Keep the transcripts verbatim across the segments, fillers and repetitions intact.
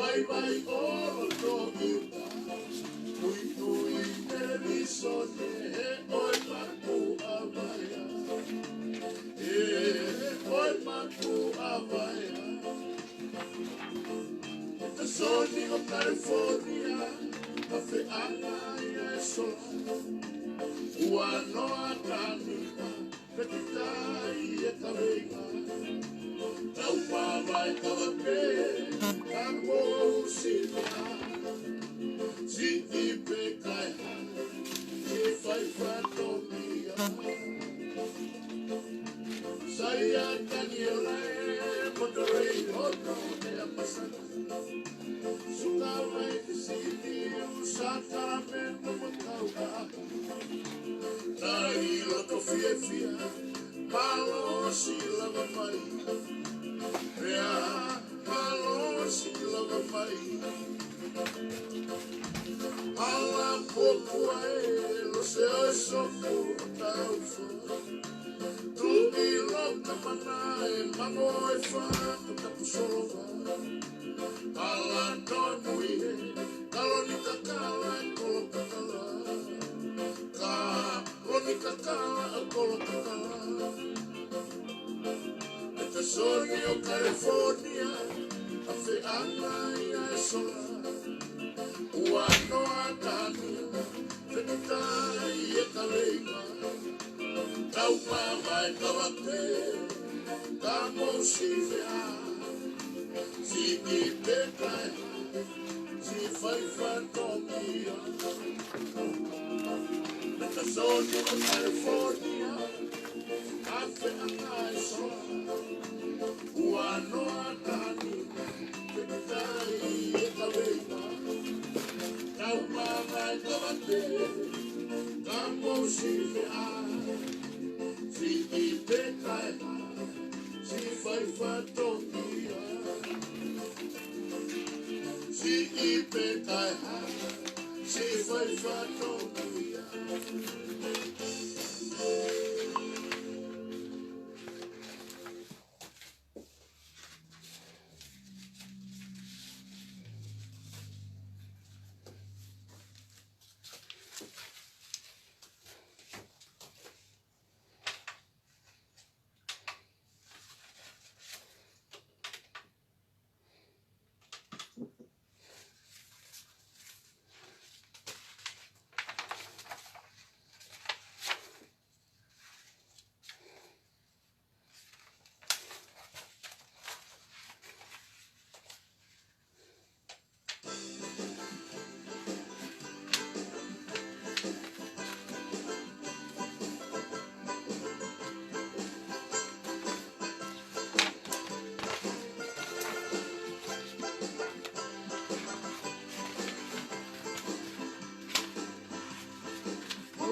Vaivai ʻo loto ʻi muʻa. Tuitui televīsone he ʻoe makuʻa vaea. He ʻoe makuʻa vaea. Petasoni ʻo California, ʻa e feʻanga ia e sola. Ua noa ka nima, pekitaʻi e kaveinga. Tau pāvae kava pē, ka mou sivea. Siʻi pē kae hā, siʻi fai fatongia. Saia Taniela e motorei hono e amasana. Sukava e kisini u Sacramento mo Kauka. Tali loto fiefia, mālō siʻi lava mai. Pea mālō siʻi lava mai. Ala pōpua e lose ʻo e soku ʻo Taufa. Tuʻi loka mana e mango e fā ko tapu solova. Ala tonu ʻi he kaloni kakala e kolo kakala. Kaloni kakala e kolo kakala. Petasoni ʻo California, ʻa e feʻanga ia e sola. Ua noa ka nima, pekitaʻi e kaveinga. Tau pāvae kava pē, ka mou sivea. Siʻi pē kae hā, siʻi fai fatongia. Petasoni ʻo California, ʻa e feʻanga e sola. Ua noa ka nima, pekitaʻi e kaveinga. Tau pāvae kava pē, ka mou sivea. Siʻi pē kae hā, siʻi fai fatongia. Siʻi pē kae hā, siʻi fai fatongia.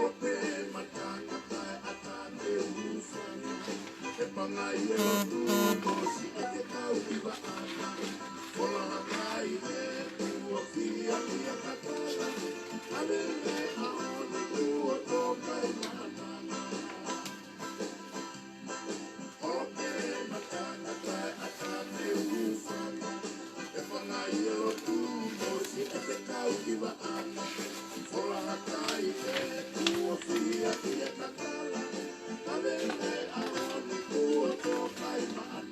Ope matanga tae ata te ufana. E pangai e lotu mosi e te kau ki vaʻana. Fola kai e ua fia fia kakala. Avele a one kuo tokai maʻana. Ope matanga tae ata te ufana. E pangai e lotu mosi e te kau ki vaʻana. Fola kai e ua fia fia kakala. Avele a one kuo tokai maʻana.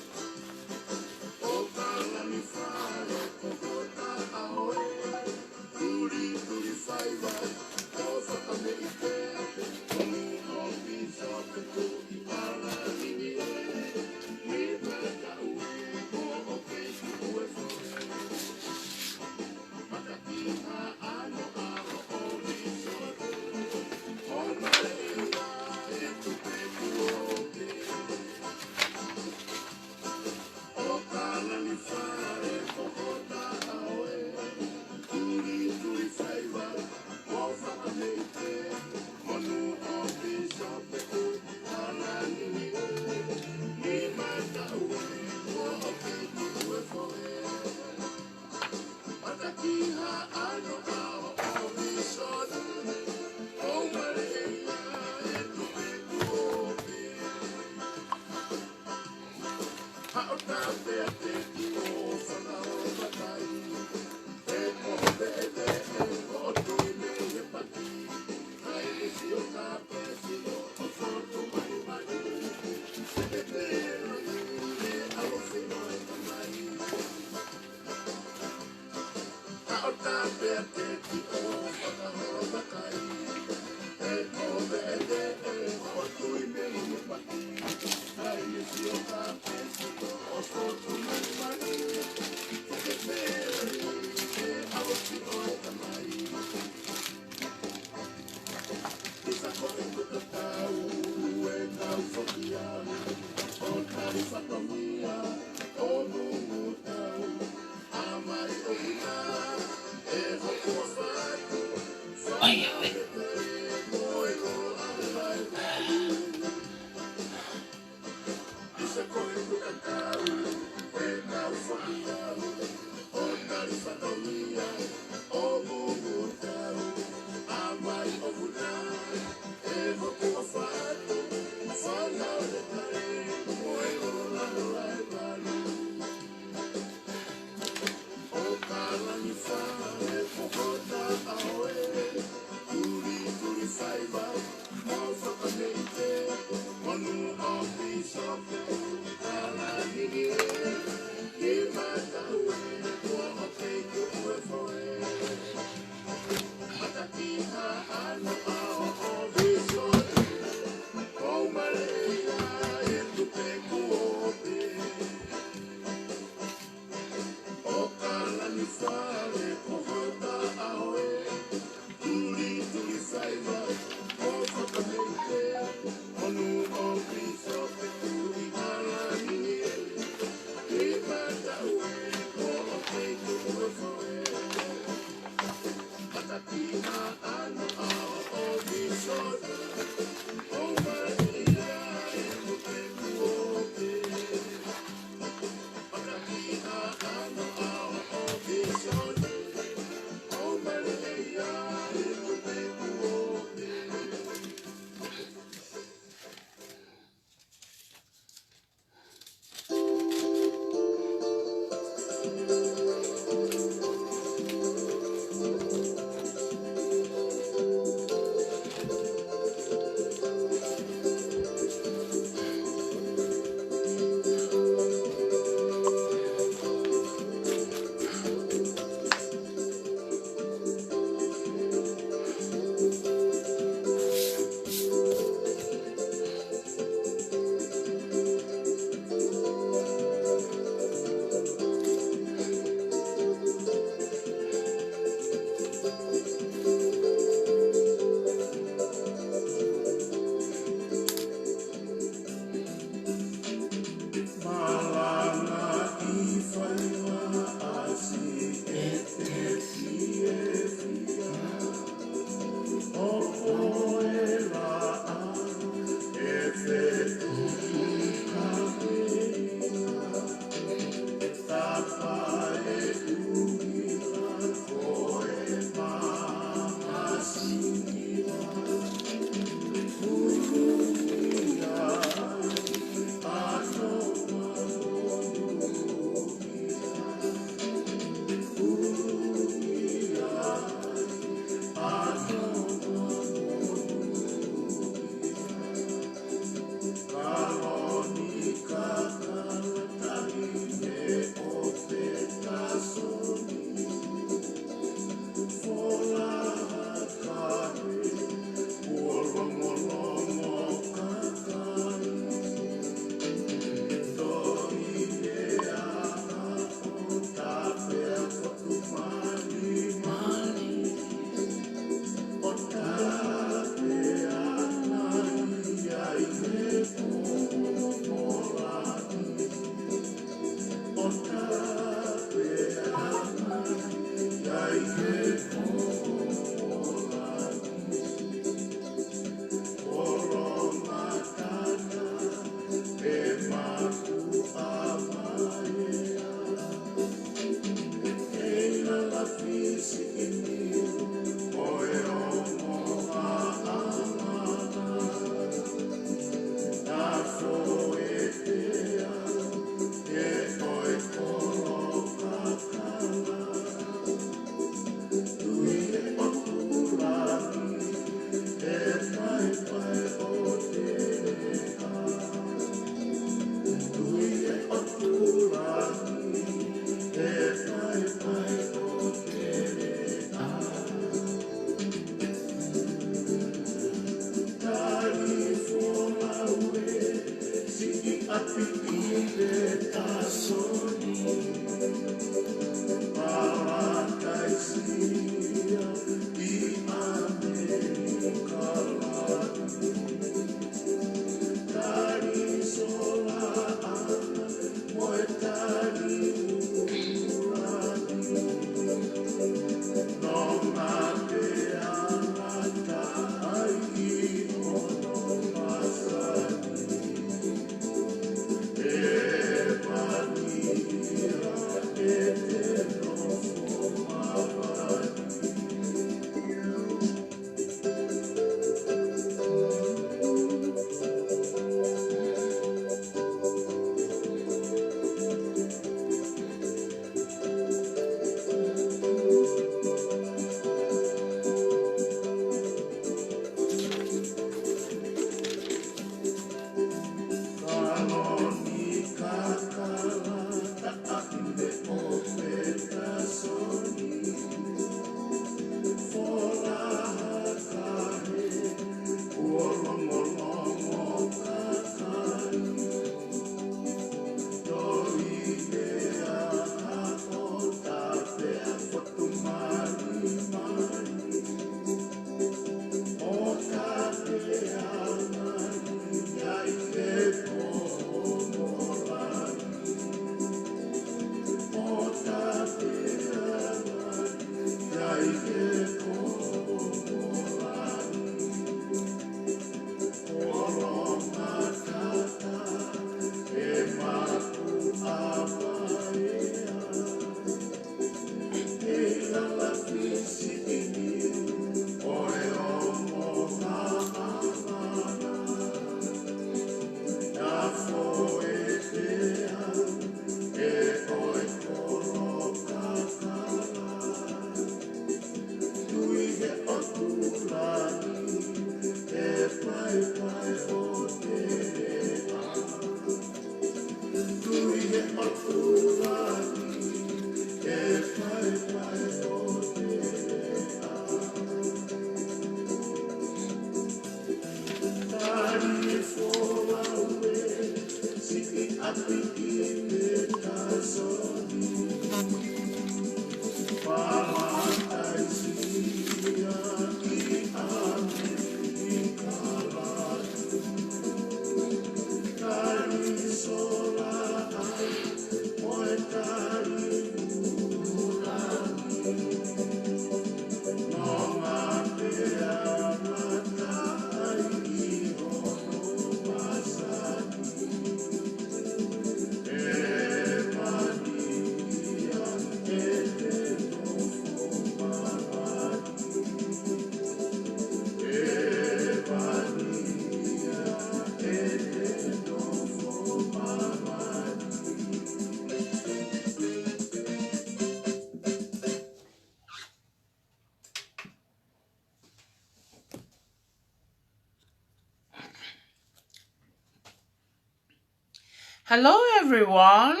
Hello everyone.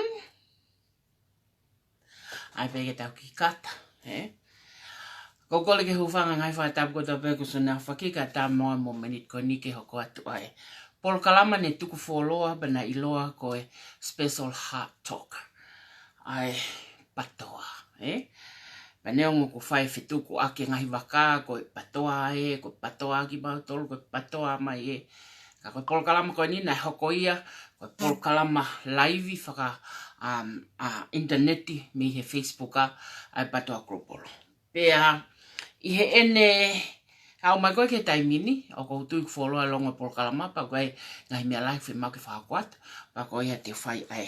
ʻAi pē ke tau kiʻi kata, ē? Ko e kole ke hūfanga he ngaahi fakatapu kotoa pē kuo ʻosi fakakikata mo e mōmeniti ko eni ke hoko atu ai e polokalama ne tuku fuoloa pea naʻe ʻiloa ko e Special Heart Talk. ʻAi, PATOA, ē? Pea neongo ʻoku fai e fetukuʻaki e ngaahi vaka, ko e PATOA ē, ko e PATOA kimautolu, ko e PATOA mai ē. Ka ko e polokalama ko eni naʻe hoko ia ko e polokalama laivi faka, um, ʻa ʻinitaneti mei he Facebook ʻa, ʻa e PATOA Global. Pea ʻi heʻene haʻu mai ko ē ki he taimi ni, ʻoku ou tui ʻoku fuoloa e longo e polokalama, pea ko e ngaahi meʻa lahi fiemaʻu ke fakahoko atu, pea ko ia te u fai ʻa e,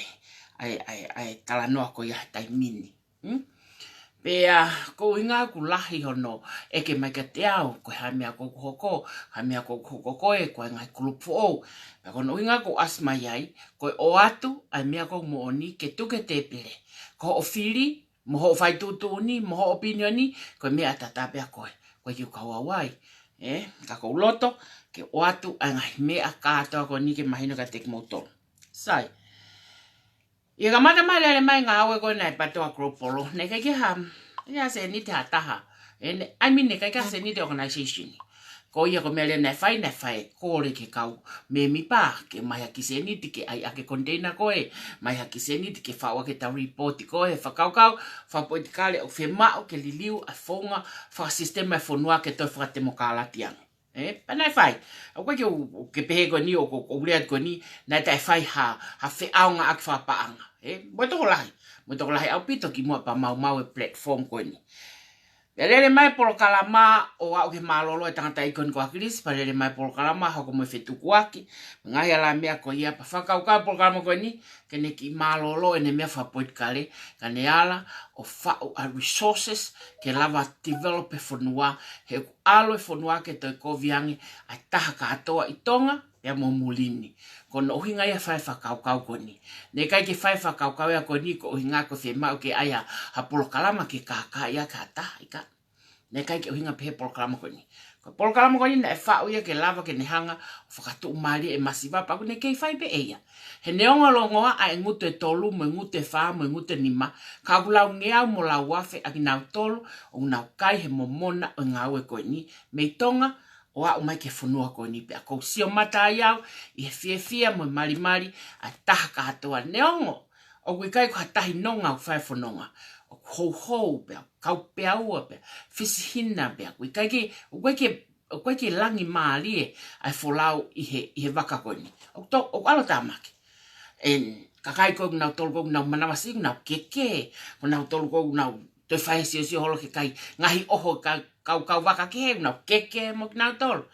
ʻa e, ʻa e, ʻa e talanoa ko ia he taimi ni. Hmm? Pea ko e ʻuhinga ʻoku lahi hono ʻeke mai kiate au, ko e hā e meʻa ʻoku hoko, hā e meʻa ʻoku hoko ko ē, ko e ngaahi kulupu foʻou. Pea ko hono ʻuhinga ʻoku ou ʻasi mai ai, ko e ʻoatu ʻa e meʻa ʻoku moʻoni ke tuku he tēpile. Ko hoʻo fili, mo hoʻo fai tuʻutuʻuni, mo hoʻo ʻopinioni, ko e meʻa ʻataʻatā pē ʻa koe. Ko e kiu kau au ai. Ē, ka ʻoku ou loto ke ʻoatu ʻa e ngaahi meʻa kātoa ko eni ke mahino kiate kimoutolu. Sai. ʻI he kamata mai e lele mai e ngāue ko ena ʻa e PATOA Global, naʻe ʻikai ke ha, ʻikai ha sēniti ha taha. Ē, ne, I mean, naʻe ʻikai ke ha sēniti e organization. Ko ia ko e meʻa leva naʻe fai, naʻe fai e kole ki he kau mēmipa ke ʻomai ha kiʻi sēniti ke ʻai ʻaki e container ko ē, ʻomai ha kiʻi sēniti ke faʻu ʻaki ʻetau lipooti ko ē, fakakaukau fakapolitikale ʻoku fiemaʻu ke liliu ʻa e founga fakasisitema e fonua ke toe fakatemokālati ange. Ē, pea naʻe fai. ʻOku ʻikai ke u, ke pehē ko eni ʻoku, ʻoku ou lea ko eni, naʻe taʻe fai ha, ha feʻaongaʻaki fakapaʻanga. Ē, mo e tokolahi. Mo e tokolahi ʻaupito kimuʻa pea maumau e platform ko eni. Pea lele mai e polokalama ʻo aʻu ki he mālōlō e tangataʻeiki ko eni ko ʻAkilisi, pea lele mai e polokalama hoko mo e fetukuʻaki, ngaahi ala meʻa ko ia pea fakakaukau e polokalama ko eni, ke ne kiʻi mālōlō ʻene meʻa fakapolitikale, ka ne ala ʻo faʻu ʻa e resources, ke lava develop e fonua, he ʻoku ʻalu e fonua ke toe kovi ange ʻa e taha kātoa ʻi Tonga, pea mo muli ni. Ko hono ʻuhinga ia e fai e fakakaukau ko eni. Naʻe ʻikai ke fai e fakakaukau ia ko eni ko e ʻuhinga ko e fiemaʻu ke ʻai ha, ha polokalama ke kākaaʻi ʻaki ha taha, ʻikai. Naʻe ʻikai ke ʻuhinga pehē e polokalama ko eni. Ko e polokalama ko eni naʻe faʻu ia ke lava ke ne hanga ʻo fakatuʻumālie e masiva pea ʻoku ne kei fai pē ʻe ia. He neongo e longoaʻa e ngutu ʻe tolu, mo e ngutu ʻe fā, mo e ngutu ʻe nima, ka ʻoku laungeau mo lauafe ʻa kinautolu ʻoku nau kai he momona ʻo e ngāue ko eni, mei Tonga ʻo aʻu mai ki he fonua ko eni, pea ʻoku ou sio mata ai au ʻi he fiefia mo e malimali ʻa e taha kātoa, neongo ʻoku ʻikai ko ha tahi nonga ʻoku fai e fononga. ʻOku houhou pea, kau peaua pea, fisihina pea, ʻoku ʻikai ke, ʻoku ʻikai ke, ʻoku ʻikai ke langi mālie ʻa e folau ʻi he, ʻi he vaka ko eni. ʻOku to-, ʻoku ʻalu ʻo tāmaki. ʻE, kakai ko ē ʻoku nau tolu ko ē ʻoku nau manavasiʻi, ʻoku nau keke, ko kinautolu ko ē ʻoku nau toe fai e siosio holo ki he kai, ngaahi ʻoho ka-, kau, kau vaka kehe, ʻoku nau keke mo kinautolu.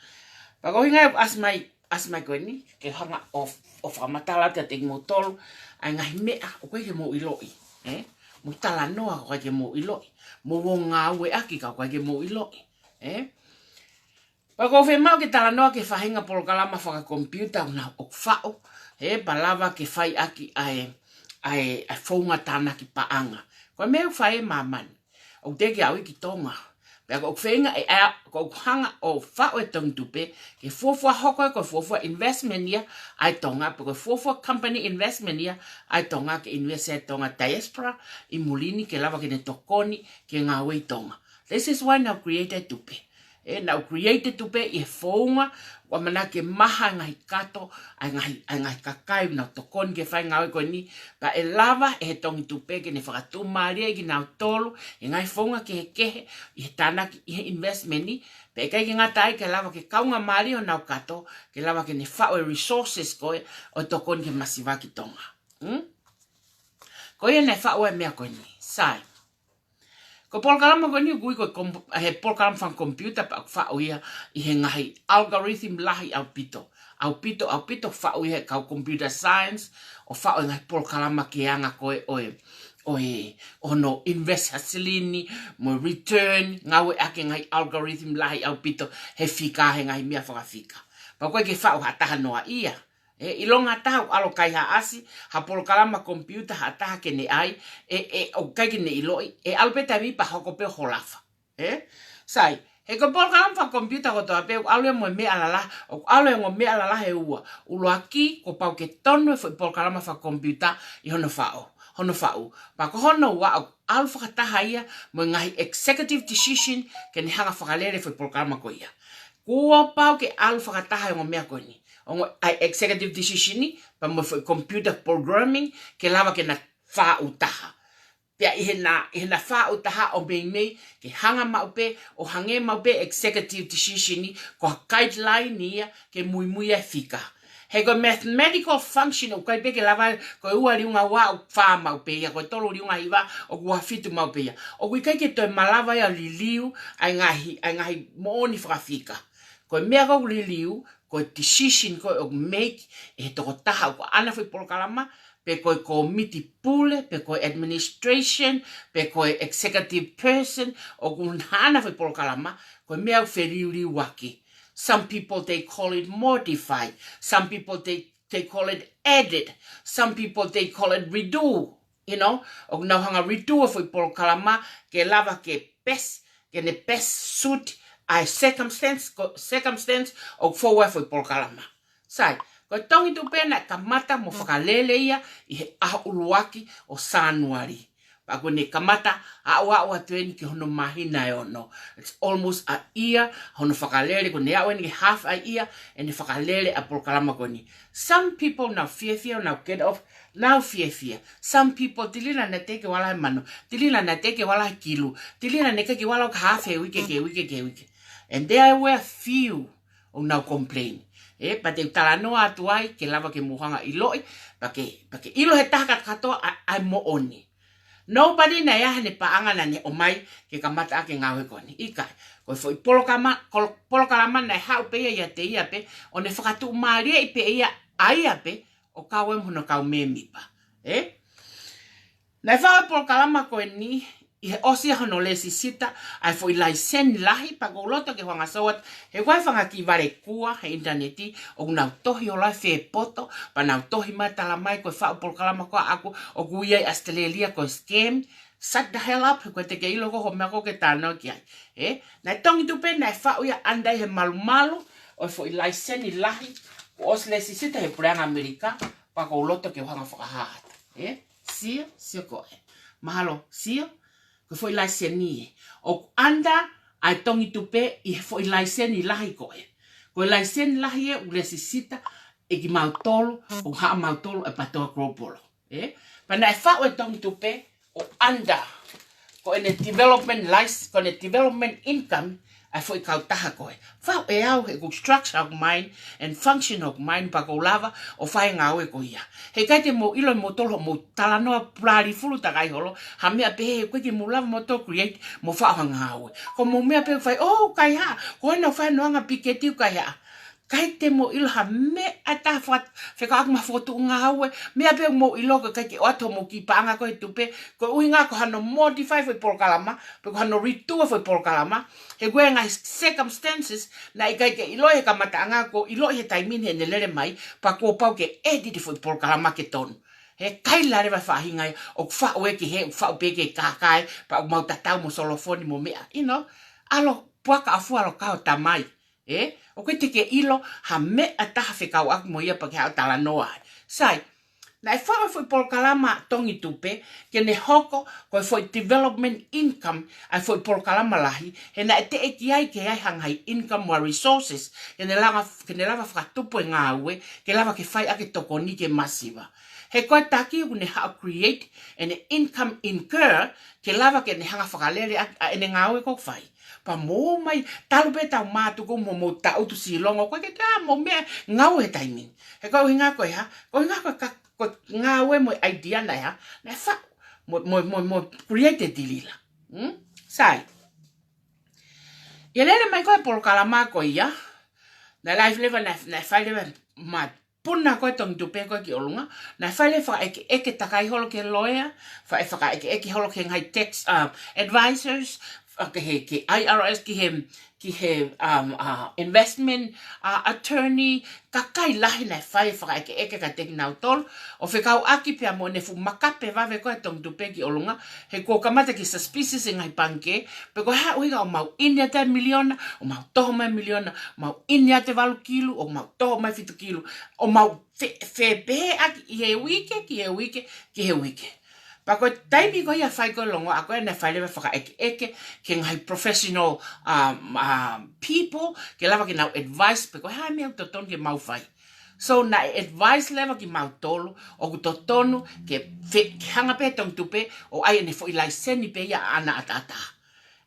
Pea ko e ʻuhinga ia ʻoku ʻasi mai, ʻasi mai ko eni, ke hanga ʻo, ʻo fakamatala atu kiate kimoutolu ʻa e ngaahi meʻa ʻoku ʻikai ke mou ʻiloʻi, ē? Mo e talanoa ʻoku ʻikai ke mou ʻiloʻi, mo e ngāueʻaki ka ʻoku ʻikai ke mou ʻiloʻi, ē? Pea ʻoku ou fiemaʻu ke talanoa ki he faʻahinga polokalama fakakomipiuta ʻoku nau ʻoku faʻu, ē, pea lava ke fai ʻaki ʻa e, ʻa e, ʻa e founga tānaki paʻanga. Ko e meʻa ʻoku fai ʻe māmani. ʻOku teʻeki ke aʻu ia ki Tonga. Pea ʻoku ou feinga ʻe, ʻa, ʻoku ou hanga ʻo faʻu e tongi tupe, ke fuofua hoko ia ko e fuofua investment ia ʻa e Tonga, pe ko e fuofua company investment ia ʻa e Tonga ke invest ʻa e Tonga diaspora ʻi muli ni ke lava ke ne tokoni ki he ngāue ʻi Tonga. This is why naʻa ku create e tupe. Ē, naʻa ku create e tupe ʻi he founga, ʻoku ʻamanaki ke maha e ngaahi kato ʻa e ngaahi, ʻa e ngaahi kakai ʻoku nau tokoni ke fai e ngāue ko eni, pea ʻe lava ʻe he tongi tupe ke ne fakatuʻumālieʻi kinautolu ʻi he ngaahi founga kehekehe ʻi he tānaki ʻi he investment ni, pea ʻikai ke ngata ai ke lava ke kaungamālie honau kato, ke lava ke ne faʻu e resources ko ē ʻo tokoni ki he masiva ki Tonga. Hmm? Ko ia naʻe faʻu ai e meʻa ko eni. Sai. Ko e polokalama ko eni ʻoku ui ko e kom-, he polokalama fakakomipiuta pea ʻoku faʻu ia ʻi he ngaahi algorithm lahi ʻaupito. ʻAupito, ʻaupito faʻu ia ʻe he kau computer science, ʻo faʻu e ngaahi polokalama ki he anga ko ē ʻo e, ʻo e, ʻo hono invest ha silini, mo e return, ngāueʻaki e ngaahi algorithm lahi ʻaupito, he fika, he ngaahi meʻa fakafika. Pea ʻoku ʻikai ke faʻu ha taha noa ia. Ē, ʻilonga ha taha ʻoku ʻalu ʻo kai ha ʻasi, ha polokalama komipiuta ha taha ke ne ʻai, ē, ē, ʻoku ʻikai ke ne ʻiloʻi, ʻe ʻalu pē taimi pea hoko pē ʻo holafa. Ē? Sai, He ko e polokalama fakakomipiuta kotoa pē, ʻoku ʻalu ia mo e meʻa lalahi, ʻoku ʻalu ia mo e meʻa lalahi ʻe ua. ʻUluaki, kuo pau ke tonu e foʻi polokalama fakakomipiuta ʻi hono faʻu, hono faʻu. Pea ko hono ua, ʻoku ʻalu fakataha ia mo e ngaahi executive decision ke ne hanga fakalele foʻi polokalama ko ia. Kuo pau ke ʻalu fakataha e ongo meʻa ko eni. Ongo ʻa e executive decision ni, pea mo e foʻi computer programming, ke lava ke na faʻu taha. Pea ʻi heʻena, ʻi heʻena faʻu taha ʻo meimei ke hanga maʻu pē, ʻo hangē maʻu pē executive decision ni, ko ha guideline ia ke muimui e fika. He ko e mathematical function ʻoku ʻikai pē ke lava, ko e ua liunga ua ʻoku fā maʻu pē ia, ko e tolu liunga hiva ʻoku ua fitu maʻu pē ia. ʻOku ʻikai ke toe malava ia ʻo liliu ʻa e ngaahi, ʻa e ngaahi moʻoni fakafika. Ko e meʻa ko ē ʻoku liliu, ko e decision ko ē ʻoku make ʻe he tokotaha ʻoku ʻaʻana foʻi polokalama, pe ko e kōmiti pule, pe ko e administration, pe ko e executive person ʻoku ʻaʻana foʻi polokalama, ko e meʻa ʻoku feliuliuaki. Some people, they call it modify. Some people, they, they call it edit. Some people, they call it redo. You know, ʻoku nau hanga redo e foʻi polokalama ke lava ke best, ke ne best suit ʻa e circumstance, ko, circumstance ʻoku fou ai e foʻi polokalama. Sai, ko e Tongi Tupe naʻe kamata mo fakalele ia ʻi he ʻaho ʻuluaki ʻo Sānuali. Pea kuo ne kamata aʻuaʻu atu eni ki hono māhina ʻe ono. It's almost a year hono fakalele, kuo ne aʻu eni ki he half a year ʻene fakalele ʻa e polokalama ko eni. Some people nau fiefia, nau get off, nau fiefia. Some people, tilina naʻe teʻeki ke vala he mano, tilina naʻe teʻeki ke vala he kilu, tilina naʻe ʻikai ke vala ʻo ka hafe he uike ki he uike ki he uike. And there were few ʻoku nau complain. Ē, pea te u talanoa atu ai, ke lava ke mou hanga ʻiloʻi, pea ke, pea ke ʻilo he taha kātoa ʻa, ʻa e moʻoni. Nobody naʻe ʻi ai haʻane paʻanga naʻa ne ʻomai ke kamata ʻaki e ngāue ko eni. ʻIkai, ko e foʻi polokalama, kol-, polokalama naʻe haʻu pē ia ʻiate ia pē, ʻo ne fakatuʻumālieʻi pē ia ʻa ia pē, ʻo kau ai mo hono kau mēmipa. Ē? Naʻe faʻu e polokalama ko eni ʻi he ʻosi ia hono lēsisita ʻa e foʻi laiseni lahi, pea ʻoku ou loto ke u hanga ʻo show atu, he ʻoku ʻi ai e fanga kiʻi vale kua he ʻinitaneti ʻoku nau tohi holo ai fē poto, pea nau tohi mai talamai ko e faʻu polokalama ko ē ʻaʻaku ʻoku ʻi ai ʻAositelēlia ko e scam. Shut the hell up, he ʻoku ʻikai te ke ʻilo koe hoʻo meʻa ko ē ke talanoa ki ai. Ē? Naʻe Tongi Tupe naʻe faʻu ia under he malumalu ʻo e foʻi laiseni lahi kuo ʻosi lēsisita he puleʻanga ʻAmelika, pea ʻoku ou loto ke u hanga ʻo fakahā atu. Ē? Sio, sio ko ē. Mahalo, sio, ko e foʻi laiseni ē. ʻOku under ʻa e Tongi Tupe ʻi he foʻi laiseni lahi ko ē. Ko e laiseni lahi ē ʻoku lēsisita ʻe kimautolu, ʻo haʻamautolu ʻa e PTOA Global. Ē? Pea naʻe faʻu e Tongi Tupe ʻo under ko ʻene development license, ko ʻene development income, ʻa e foʻi kautaha ko ē. Faʻu ʻe au he ʻoku structure hoku mind and function hoku mind pea ʻoku ou lava ʻo fai e ngāue ko ia. He ʻikai te mou ʻilo ʻe moutolu hoʻomou talanoa pulali fulu takai holo, ha meʻa pehē he ʻoku ʻikai ke mou lava moutolu create mo faʻu ha ngāue. Ko hoʻomou meʻa pē ʻoku fai, oh, kaihaʻa, ko ena ʻoku fai hono anga piketi ʻoku kaihaʻa. ʻIkai te mou ʻilo ha meʻa ʻe taha faka-, fekauʻaki mo ha fokotuʻu ngāue, meʻa pē ʻoku mou ʻilo ko e ʻikai ke ʻoatu hoʻomou kiʻi paʻanga ko ē he tupe, ko e ʻuhinga ko hano modify foʻi polokalama, pe ko hano redo foʻi polokalama, he ʻoku ʻi ai e ngaahi circumstances naʻe ʻikai ke ʻiloʻi he kamataʻanga, kuo ʻiloʻi he taimi ni heʻene lele mai, pea kuo pau ke edit foʻi polokalama ke tonu. He ʻikai lava e faʻahinga ia ʻoku faʻu ē ki hē, ʻoku faʻu pē ki he kākā ē, pea ʻoku mau tatau mo solofoni mo meʻa, you know, ʻalu puaka ʻafua ʻalu kao tamai. Ē, ʻoku ʻikai te ke ʻilo ha meʻa ʻe taha fekauʻaki mo ia pea ke haʻu ʻo talanoa ai. Sai, naʻe faʻu e foʻi polokalama Tongi Tupe ke ne hoko ko e foʻi development income ʻa e foʻi polokalama lahi, he naʻe teʻeki ai ke ʻi ai ha ngaahi income mo ha resources ke ne lava, ke ne lava fakatupu e ngāue, ke lava ke fai ʻaki e tokoni ki he masiva. He ko e taki ʻoku ne haʻu ʻo create ʻene income incur, ke lava ke ne hanga ʻo fakalele ʻa, ʻa ʻene ngāue ʻoku fai. Pea mou ō mai, talu pē ʻetau mātuku mo hoʻomou taʻutu silongo, ʻoku ʻikai ke toe ʻi ai haʻamou meʻa ngāue he taimi ni. He ko e ʻuhinga ko e hā, ko e ʻuhinga ko e ka-, ko e ngāue mo e idea naʻe hā, naʻe faʻu mo, mo, mo, mo create ʻe Tilila. Hmm? Sai. ʻI he lele mai ko ē e polokalama ko ia, naʻe live leva, naʻe, naʻe fai leva ma puna ko ē Tongi Tupe ko ē ki ʻolunga, naʻe fai leva e fakaʻekeʻeke takai holo ki he loea, fai e fakaʻekeʻeke holo ki he ngaahi tax, uh, advisors, ʻa, ki he, ki he I R S, ki he, ki he, um, uh, investment, uh, attorney, kakai lahi naʻe fai e fakaʻekeʻeke kiate kinautolu, ʻo fekauʻaki pea mo ʻene fuʻu makape vave ko ē ʻa e tongitupe ki ʻolunga, he kuo kamata ke suspicious e ngaahi pangikē, pe ko e hā e ʻuhinga ʻoku mau ʻini atu e miliona, ʻoku mau toho mai e miliona, ʻoku mau ʻini atu e valu kilu, ʻoku mau toho mai e fitu kilu, ʻoku mau fe-, fepehēʻaki ʻi he uike, ki he uike, ki he uike. Pea ko e taimi ko ia ʻa e fai ko ē e longoaʻa ko ē naʻe fai leva e fakaʻekeʻeke ki he ngaahi professional, um, um, people, ke lava ke nau advice pe ko e hā e meʻa ʻoku totonu ke mau fai. So, naʻe advice leva kimautolu ʻoku totonu ke fe-, ke hanga pē ʻe he tongitupe ʻo ʻai ʻene foʻi laiseni pē ia ʻaʻana ʻataʻatā.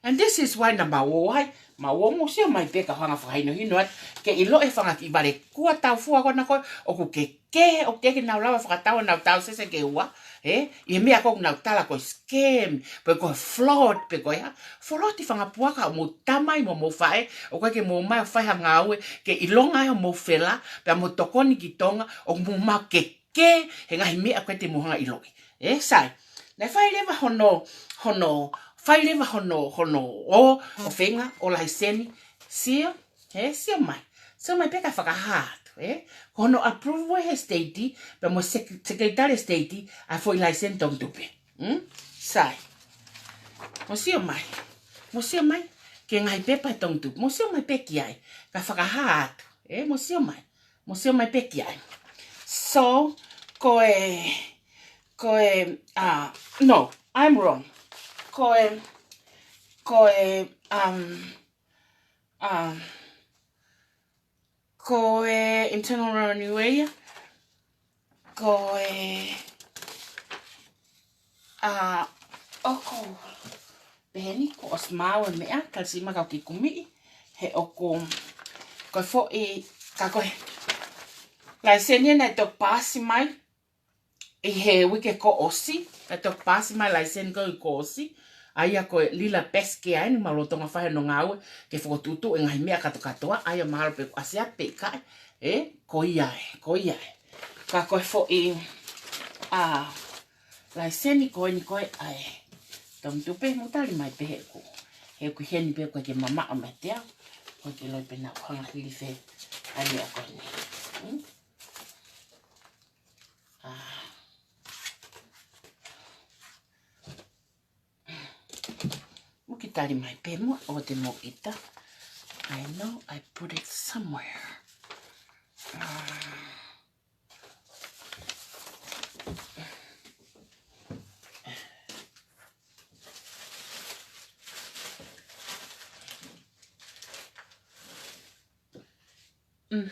And this is why naʻa mau ō ai, mau ō mo sio mai pē ka hanga fakahinohino atu, ke ʻiloʻi e fanga kiʻi vale kuo tau fua ko ena ko ē, ʻoku kehekehe, ʻoku teʻeki ke nau lava fakatau ʻenau tausese ke ua, ē, ʻi he meʻa ko ē ʻoku nau tala ko e scam, pe ko e fraud, pe ko e hā, folofola e fanga puaka ʻo mou tamai mo mou faʻē, ʻoku ʻikai ke mou ō mai ʻo fai ha ngāue ke ʻilonga ai hoʻomou fela, pea mo tokoni ki Tonga, ʻoku mou maʻu kehekehe he ngaahi meʻa ʻoku ʻikai te mou hanga ʻiloʻi. Ē, sai. Naʻe fai leva hono, hono, fai leva hono, hono ō, ʻo feinga ʻo laiseni, sio, ē, sio mai. Sio mai pē ka fakahā atu, ē. Ko hono approve ʻe he state, pea mo sek-, Secretary State, ʻa e foʻi laiseni tongitupe. Hmm? Sai. Mou sio mai. Mou sio mai. Ki he ngaahi pepa ʻa e tongitupe. Mou sio mai pē ki ai. Ka fakahā atu. Ē, mou sio mai. Mou sio mai pē ki ai. So, ko e, ko e, uh, no, I'm wrong. Ko e, ko e, um, um, ko e internal revenue ia, ko e, uh, ʻoku pehē ni kuo ʻosi maʻu e meʻa, ka sio mai ka u kiʻi kumiʻi, he ʻoku, ko e foʻi, ka ko e laiseni naʻe toki paasi mai, ʻi he uike kuo ʻosi, naʻe toki paasi mai e laiseni ko ē kuo ʻosi, ʻa ia ko e Lila Peske ʻa eni, mau lolotonga fai hono ngāue, ke fokotuʻutuʻu e ngaahi meʻa kātoa kātoa, ʻa ia mahalo pe kuo ʻasi atu pe ʻikai, ē, ko ia ē, ko ia ē. Ka ko e foʻi, ā, laiseni ko eni ko ē ʻa e tongitupe, mou tali mai pē he ʻoku, he ʻoku ʻi heni pē ʻoku ʻikai ke mamaʻo meiate au, ʻoku ʻikai ke loi pē naʻa ku hanga hili fē ʻa e meʻa ko eni. Hmm? Ā. Mou kiʻi tali mai pē muʻa ʻoua te mou ʻita. I know I put it somewhere. Ā. Mm.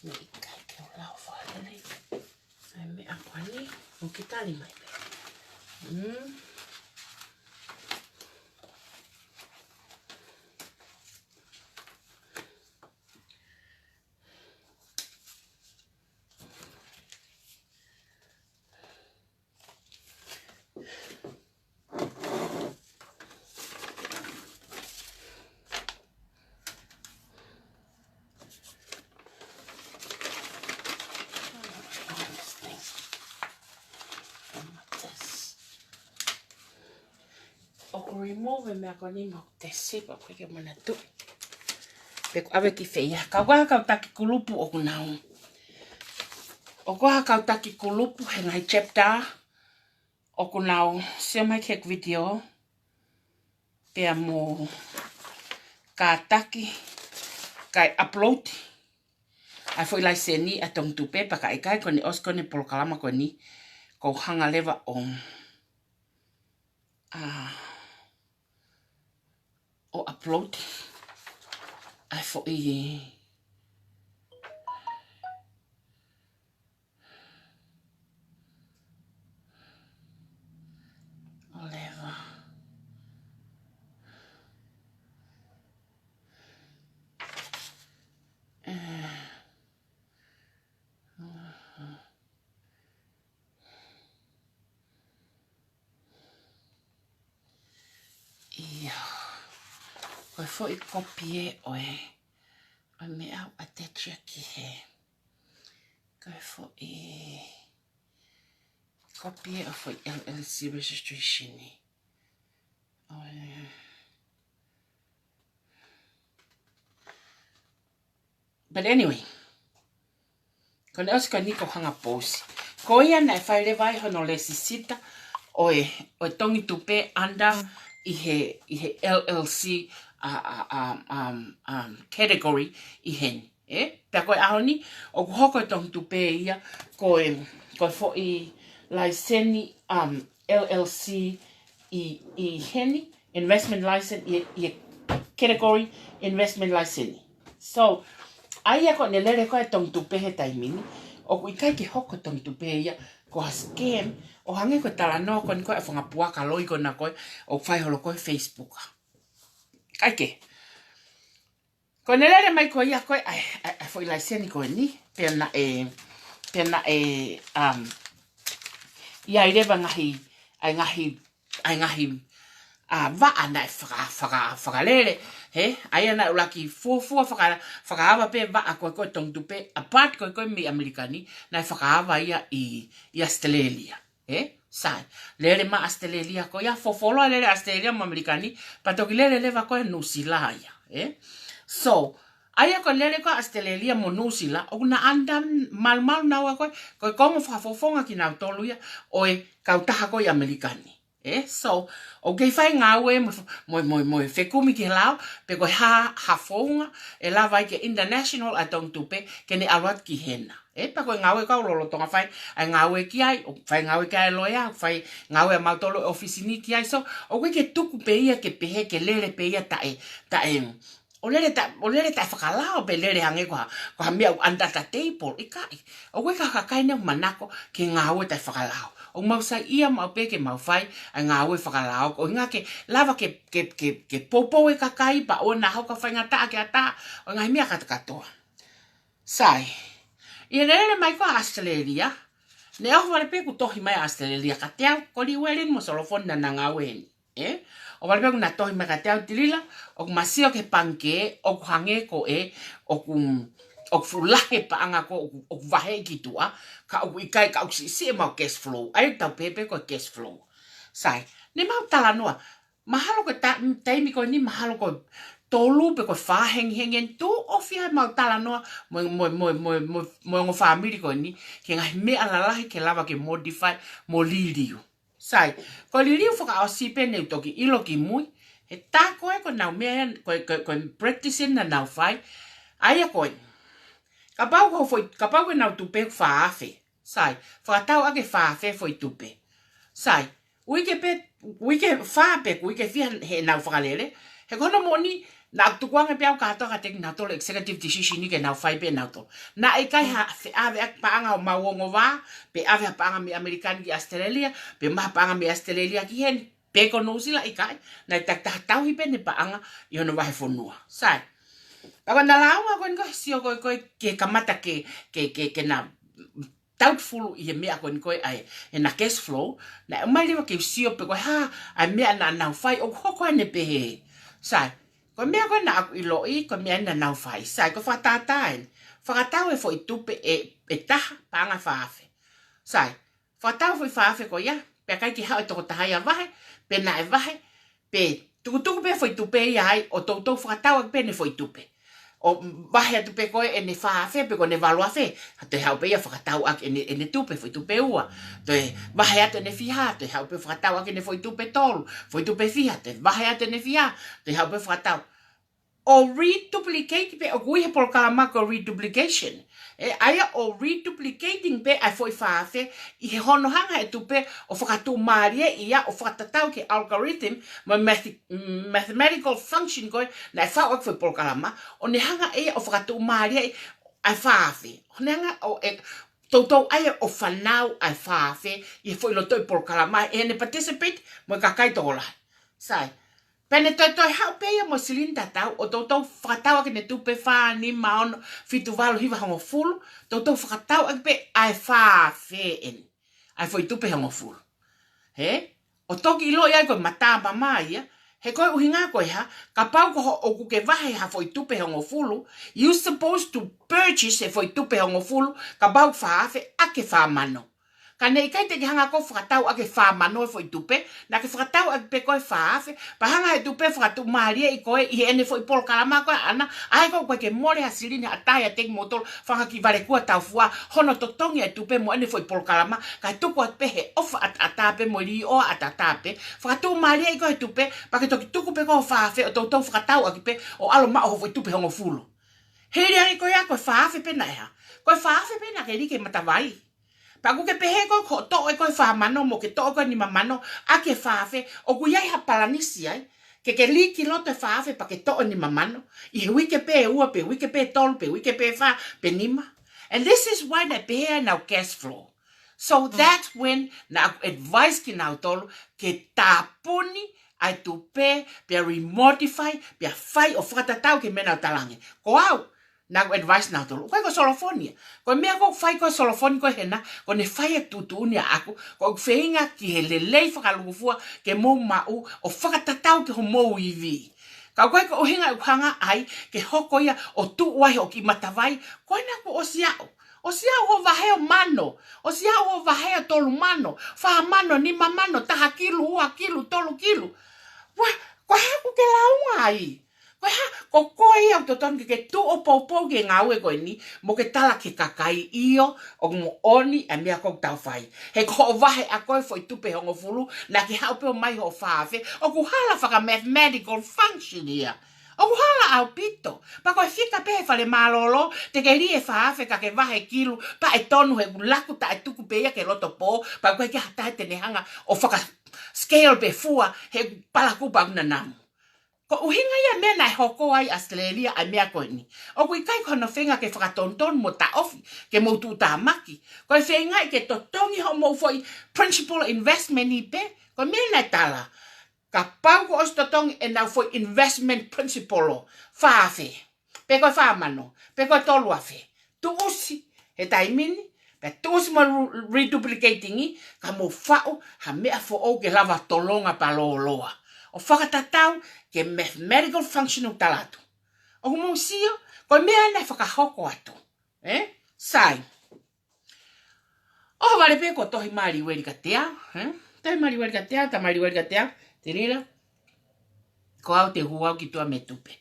Mou ʻikai ke u lau fakalelei. ʻAi meʻa ko eni, mou kiʻi tali mai pē. Mm. ʻOku remove e meʻa ko eni mo te sipa pē ke manatuʻi pe ʻoku ʻave ki fē ia. Ka ʻoku ʻi ai ha kau taki kulupu ʻoku nau, ʻoku ʻi ai ha kau taki kulupu he ngaahi chapter ʻoku nau sio mai ki he video pea mo kātaki kae upload ʻa e foʻi laiseni ʻa e tongitupe, pea ka ʻikai ko eni ʻosi ko eni e polokalama ko eni, ʻoku ou hanga leva ʻo, ā, ʻo upload ʻa e foʻi ʻo leva. Ē. ʻIo. Ko e foʻi kopi ē ʻo e ʻo meʻa ʻo attach ia ki he, ko e foʻi kopi ʻo e foʻi L L C registration ni. ʻO, eh, but anyway, ko ʻene ʻosi ko eni ko e hanga post. Ko ia naʻe fai leva ai hono lēsisita ʻo e, ʻo e tongi tupe under ʻi he, ʻi he L L C, uh, uh, um, um, um, category ʻi heni. Ē? Pea ko e ʻaho ni, ʻoku hoko e tongi tupe ia ko e, ko e foʻi laiseni, um, L L C ʻi, ʻi heni, investment license ʻi, ʻi he category investment license. So, ʻa ia ko ʻene lele ko ē tongi tupe he taimi ni, ʻoku ʻikai ke hoko tongi tupe ia ko ha scam, ʻo hangē ko e talanoa ko eni ko ē ʻa e fanga puaka loi ko ena ko ē ʻoku fai holo ko ē he Facebook. ʻIkai ke. Ko ʻene lele mai ko ia ko ē ʻa e, ʻa e, ʻa e foʻi laiseni ko eni, pea naʻe, pea naʻe, um, ʻi ai leva ngaahi, ʻa e ngaahi, ʻa e ngaahi, ʻa, vaʻa naʻe faka-, faka-, fakalele, hē? ʻA ia naʻe ʻuluaki fuofua faka-, fakaava pē vaʻa ko ē ko ē tongi tupe, apart ko ē ko ē mei ʻAmelika ni, naʻe fakaava ia ʻi, ʻi ʻAositelēlia. Ē? Sai. Lele mai ʻAositelēlia ko ia, fuofua lele ʻAositelēlia mo ʻAmelika ni, pea toki lele leva ko ē Nuʻusila ia. Ē? So, ʻa ia ko e lele ko ē ʻAositelēlia mo Nuʻusila, ʻoku na under malumalu naua ko ē, ko e konga fakafofonga kinautolu ia ʻo e kautaha ko ē ʻi ʻAmelika ni. Ē? So, ʻoku kei fai ngāue mo, mo, mo, mo fekumi ki he lao, pe ko e hā, hā founga ʻe lava ai ke international ʻa e tongi tupe, ke ne ʻalu atu ki hena. Ē, pea ko e ngāue ʻoku lolotonga fai, ʻa e ngāue ki ai, ʻoku fai ngāue ki ai e loea, ʻoku fai ngāue ʻa mautolu ʻofisi ni ki ai. So, ʻoku ʻikai ke tuku pē ia ke pehē ke lele pē ia taʻe, taʻe, ʻo lele ta-, ʻo lele taʻe fakalao pe lele hangē ko ha, ko ha meʻa ʻoku under the table, ʻikai. ʻOku ʻikai ha kakai ʻoku manako ke ngāue taʻe fakalao. ʻOku mau saiʻia maʻu pē ke mau fai ʻa e ngāue fakalao, ko e ʻuhinga ke lava ke, ke, ke, ke poupou e kakai, pea ʻoua naʻa hoko ʻo faingataʻa ki ha taha, ʻo e ngaahi meʻa kātokātoa. Sai. ʻI heʻene lele mai ko ē ʻAositelēlia, naʻe ʻohovale pē kuo tohi mai ʻa ʻAositelēlia kiate au, ko Liueli mo Solofoni naʻa na ngāue heni. Ē? ʻOhovale pē kuo na tohi mai kiate au, Tilila, ʻoku ma sio ki he pangikē, ʻoku hangē ko ē, ʻoku, ʻoku fuʻu lahi e paʻanga ko ē, ʻoku, ʻoku vaheʻi ki tuʻa, ka ʻoku ʻikai, ka ʻoku siʻisiʻi ʻemau cash flow. ʻA ia ʻoku tau pehē pē ko e cash flow. Sai. Ne mau talanoa, mahalo ko e ta-, taimi ko eni, mahalo ko e tolu pe ko e fā hengihengi eni, too early ʻemau talanoa mo, mo, mo e ongo fāmili ko eni ki he ngaahi meʻa lalahi ke lava ke modify mo liliu. Sai, ko e liliu fakaʻosi pē ne u toki ʻilo kimui, he tā ko ē ko ʻenau meʻa ia, ko e, ko e, ko e practice eni naʻa nau fai, ʻa ia ko ē, kapau ko e foʻi, kapau ko ʻenau tupe ʻoku fā afe. Sai, fakatau ʻaki e fā afe foʻi tupe. Sai, uike pē, uike fā pe ko e uike fiha heʻenau fakalele. He ko hono moʻoni, naʻa ku tukuange pē au kātoa kiate kinautolu e executive decision ni ke nau fai pē ʻenautolu. Naʻe ʻikai ha feʻaveʻaki paʻanga ʻo mau ongo vā, pe ʻave ha paʻanga mei ʻAmelika ni ki ʻAositelēlia, pe ʻomai ha paʻanga mei ʻAositelēlia ki heni, pe ko Nuʻusila, ʻikai. Naʻe takitaha tauhi pē ʻene paʻanga ʻi hono vahefonua. Sai. Pea ko ʻena lāunga ko eni ko e sio ko ē, ko ē ke kamata ke, ke, ke, ke na doubtful ʻi he meʻa ko eni ko ē ʻa e, ʻena cash flow, naʻe ʻomai leva ke u sio pe ko e hā ʻa e meʻa naʻa nau fai ʻoku hoko ʻene pehē. Sai, ko e meʻa ko ē naʻa ku ʻiloʻi, ko e meʻa naʻa nau fai. Sai, ko e fakatātā eni. Fakatau e foʻi tupe ʻe, ʻe taha, paʻanga fā afe. Sai, fakatau e foʻi fā afe ko ia, pea ʻikai ke haʻu e tokotaha ia ʻo vahe, pe naʻe vahe, pe tukutuku pē foʻi tupe ia ai, ʻo toutou fakatau ʻaki pē ʻene foʻi tupe. ʻO vahe atu pē ko ē ʻene fā afe pe ko ʻene valu afe, toe haʻu pē ia ʻo fakatau ʻaki ʻene, ʻene tupe, foʻi tupe ua. Toe vahe atu ʻene fiha, toe haʻu pē ʻo fakatau ʻaki ʻene foʻi tupe tolu, foʻi tupe fiha, toe vahe atu ʻene fiha, toe haʻu pē ʻo fakatau. ʻO reduplicate pē, ʻoku ui he polokalama ko e reduplication. Ē, ʻa ia ʻo reduplicating pē ʻa e foʻi fā afe ʻi he hono hanga ʻe he tupe ʻo fakatuʻumālieʻi ia, ʻo fakatatau ki he algorithm mo e math-, mathematical function ko ē naʻe faʻu ʻaki e foʻi polokalama, ʻo ne hanga ʻe ia ʻo fakatuʻumālieʻi ʻa e fā afe. ʻO ne hanga ʻo e toutou ʻai ʻo fanau ʻa e fā afe ʻi he foʻi lotoʻi polokalama, ʻene participate mo e kakai tokolahi. Sai. Pea ne toe toe haʻu pē ia mo e silini tatau, ʻo toutou fakatau ʻaki ʻene tupe fā, nima, ono, fitu, valu, hiva, hongofulu, toutou fakatau ʻaki pē ʻa e fā afe eni. ʻA e foʻi tupe hongofulu. Hē? ʻO toki ʻiloʻi ai ko e matāmama ia, He ko e ʻuhinga ko e hā, kapau ko hoʻo ʻoku ke vahe ha foʻi tupe hongofulu, you supposed to purchase e foʻi tupe hongofulu, kapau fā afe ʻaki e fā mano. Ka ne ʻikai te ke hanga ʻo fakatau ʻaki e fā mano e foʻi tupe, naʻa ke fakatau ʻaki pē ko e fā afe, pea hanga he tupe ʻo fakatuʻumālieʻi koe ʻi heʻene foʻi polokalama ko ē ʻaʻana, ʻa ia ko ē ʻoku ʻikai ke mole ha silini ʻe taha ia kiate kimoutolu, fanga kiʻi valekuatau fua, hono totongi e tupe mo ʻene foʻi polokalama, kae tuku atu pē he ʻofa ʻataʻatā pē mo e līʻoa ʻataʻatā pē, fakatuʻumālieʻi koe he tupe, pea ke toki tuku pē ko e fā afe ʻo toutou fakatau ʻaki pē ʻo ʻalu ʻo maʻu ho foʻi tupe hongofulu. Hili ange ko ia ko e fā afe pē naʻe hā. Ko e fā afe pē naʻa ke lī ki he matavai. Pea ʻoku ke pehē ko e ko e toʻo ʻe koe e fā mano mo ke toʻo ko e nima mano ʻaki e fā afe, ʻoku ʻi ai ha palanisi ai. Ke ke lī ki loto e fā afe pea ke toʻo e nima mano. ʻI he uike pē ʻe ua pe uike pē ʻe tolu pe uike pē ʻe fā pe nima. And this is why naʻe pehē ai ʻenau cash flow. So that's when naʻa ku advice kinautolu ke tāpuni ʻa e tupe, pea remodify, pea fai ʻo fakatatau ki he meʻa naʻa ku talaange. Ko au, naʻa ku advice nautolu. Ko e ko Solofoni ia. Ko e meʻa ko ē ʻoku fai ko ē ʻe Solofoni ko ē hena, ko ʻene fai e tuʻutuʻuni ʻaʻaku, ko e feinga ki he lelei fakalūkufua ke mou maʻu ʻo fakatatau ki hoʻomou ivi. Ka ko e ko e ʻuhinga ʻoku hanga ai ke hoko ia ʻo tuʻu ai hoʻo kiʻi matavai, ko ena kuo ʻosi aʻu. ʻOsi aʻu hoʻo vahe ʻo mano, ʻosi aʻu hoʻo vahe ʻo tolu mano, fā mano, nima mano, taha kilu, ua kilu, tolu kilu. Ua, ko e hā ʻoku ke lāunga ai? Ko e hā, ko koe ia ʻoku totonu ke ke tuʻu ʻo poupou ki he ngāue ko eni, mo ke tala ki he kakai ʻio, ʻoku moʻoni e meʻa ko ē ʻoku tau fai. He ko hoʻo vahe ʻa koe foʻi tupe hongofulu, naʻa ke haʻu pē ʻo ʻomai hoʻo fā afe, ʻoku hala faka-mathematical function ia. ʻOku hala ʻaupito. Pea ko e fika pē he fale mālōlō, te ke lī e fā afe ka ke vahe kilu, pea ʻe tonu he ʻoku laku taʻetuku pē ia ki he loto pō, pea ʻoku ʻikai ke ha taha te ne hanga ʻo faka-scale pe fua he ʻoku palaku pea ʻoku nanamu. Ko e ʻuhinga ia e meʻa naʻe hoko ai ʻAositelēlia ʻa e meʻa ko eni. ʻOku ʻikai ko hono feinga ke fakatonutonu mo taʻofi, ke mou tuʻutāmaki. Ko e feinga ia ke totongi hoʻomou foʻi principal investment ʻi pē, ko e meʻa naʻe tala. Kapau kuo ʻosi totongi ʻenau foʻi investment principal ʻo fā afe, pe ko e fā mano, pe ko e tolu afe. Tuʻusi he taimi ni, pea tuʻusi mo re-, reduplicating ʻi, ka mou faʻu ha meʻa foʻou ke lava tolonga pea lōloa. ʻO fakatatau ki he mathematical function ʻoku tala atu. ʻOku mou sio, ko e meʻa naʻe fakahoko atu. Ē? Sai. ʻOhovale pē ko e tohi mai ʻa Liueli kiate au, ē? Tohi mai ʻa Liueli kiate au, tala mai ʻa Liueli kiate au, Tilila, ko au te u hū au ki tuʻa mei he tupe.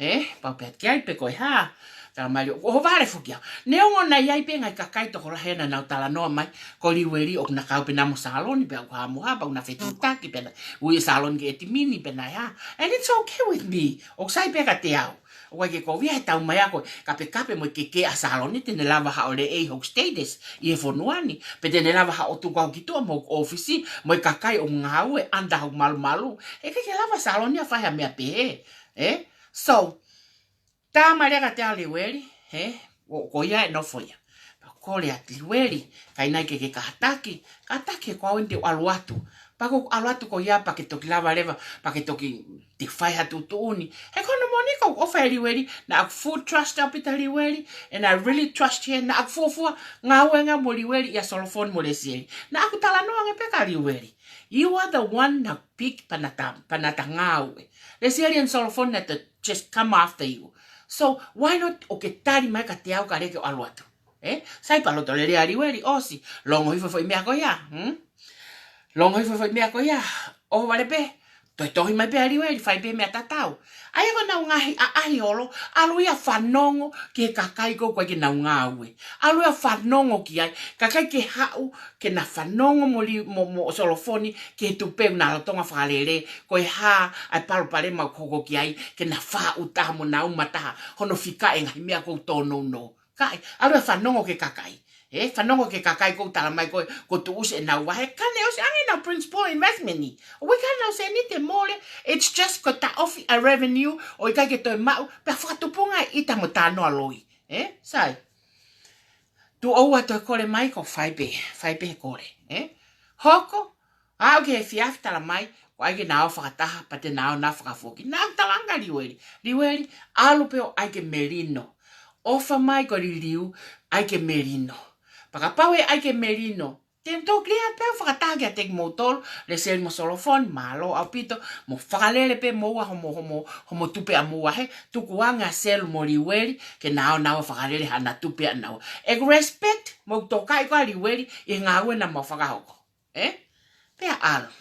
Ē? Pau pē ki ai pe ko e hā, tala mai ʻa Liueli, ʻohovale foki au. Neongo naʻe ʻi ai pē ngaahi kakai tokolahi naʻa nau talanoa mai, ko Liueli ʻoku na kau pē ena mo Saloni, pea ʻoku hā mo hā, pea ʻoku na fetuʻutaki pē ena, ui ʻa Saloni ki he ʻetimini pē naʻe hā. And it's okay with me. ʻOku sai pē kiate au. ʻOku ʻikai ke kovi ia he taumaiā ko e kapekape mo e kekeʻa ʻa Saloni te ne lava haʻo leʻei hoku status ʻi he fonua ni. Pe te ne lava haʻo tuku au ki tuʻa mo hoku ʻōfisi, mo e kakai ʻoku ngāue under hoku malumalu. He ʻikai ke lava Saloni ia ʻo fai ha meʻa pehē. Ē? So, tala mai leva kiate au ʻa Liueli, ē? ʻO ko ia e nofo ia. Pea u kole atu, Liueli, ʻikai nai ke ke kātaki, kātaki he ko au eni te u ʻalu atu. Pea ko ʻeku ʻalu atu ko ia pea ke toki lava leva, pea ke toki te fai ha tuʻutuʻuni. He ko hono moʻoni ʻoku ou ʻofa ʻia Liueli, naʻa ku full trust ʻaupito ʻia Liueli, and I really trust her, naʻa ku fuofua ngāue ange mo Liueli ʻia Solofoni mo Lesieli. Naʻa ku talanoa ange pē kia Liueli. You are the one naʻa ku pick pea naʻa ta, pea naʻa ta ngāue. Lesieli and Solofoni naʻa ta just come after you. So, why not ʻo ke tali mai kiate au kae lava ke u ʻalu atu? Ē? Sai pea loto lelei ʻa Liueli, ʻosi. Longo hifo e foʻi meʻa ko ia, hmm? Longo hifo e foʻi meʻa ko ia. ʻOhovale pē, toe tohi mai pē ʻa Liueli, fai pē meʻa tatau. ʻA ia ko ʻenau ngaahi ʻaʻahi holo, ʻalu ia ʻo fanongo ki he kakai ko ē ʻoku ʻikai ke nau ngāue. ʻAlu ia ʻo fanongo ki ai, kae ʻikai ke haʻu ke na fanongo mo Li, mo, mo Solofoni ki he tupe ʻoku na lolotonga fakalele, ko e hā ʻa e palopalema ʻoku hoko ki ai, ke na faʻu taha mo na uma taha, hono fika e ngaahi meʻa ʻoku tōnounou. Kae, ʻalu ia ʻo fanongo ki he kakai. Ē, fanongo ki he kakai ʻoku tala mai ko ē, kuo tuʻusi ʻenau vahe, ka ne ʻosi ange ʻenau principal investment ni. ʻOku ʻikai ke nau sēniti ʻe mole, it's just ko e taʻofi ʻa e revenue, ʻo ʻikai ke toe maʻu, pea fakatupunga e ʻita mo e talanoa loi. Ē, sai. Tuʻo ua toe kole mai ko e fai pē, fai pē he kole. Ē? Hoko, aʻu ki he efiafi tala mai, ʻoku ʻai ke na ō fakataha, pea te na ō na fakafoki. Naʻa ku talaange kia Liueli. Liueli, ʻalu pē ʻo ʻai ke melino. ʻOfa mai ko e liliu, ʻai ke melino. Pea kapau ʻe ʻai ke melino, Te u toki lea pē au fakataha kiate kimoutolu, Lesieli mo Solofoni, mālō ʻaupito, mou fakalele pē moua homo, homo, homo tupe ʻamoua he, tuku ange ʻa Selu mo Liueli, ke nau ō nau fakalele haʻanau tupe ʻanaua. ʻEku respect, mou tokaʻi ko ā Liueli, ʻi he ngāue naʻa mau fakahoko. Ē? Pea ʻalu.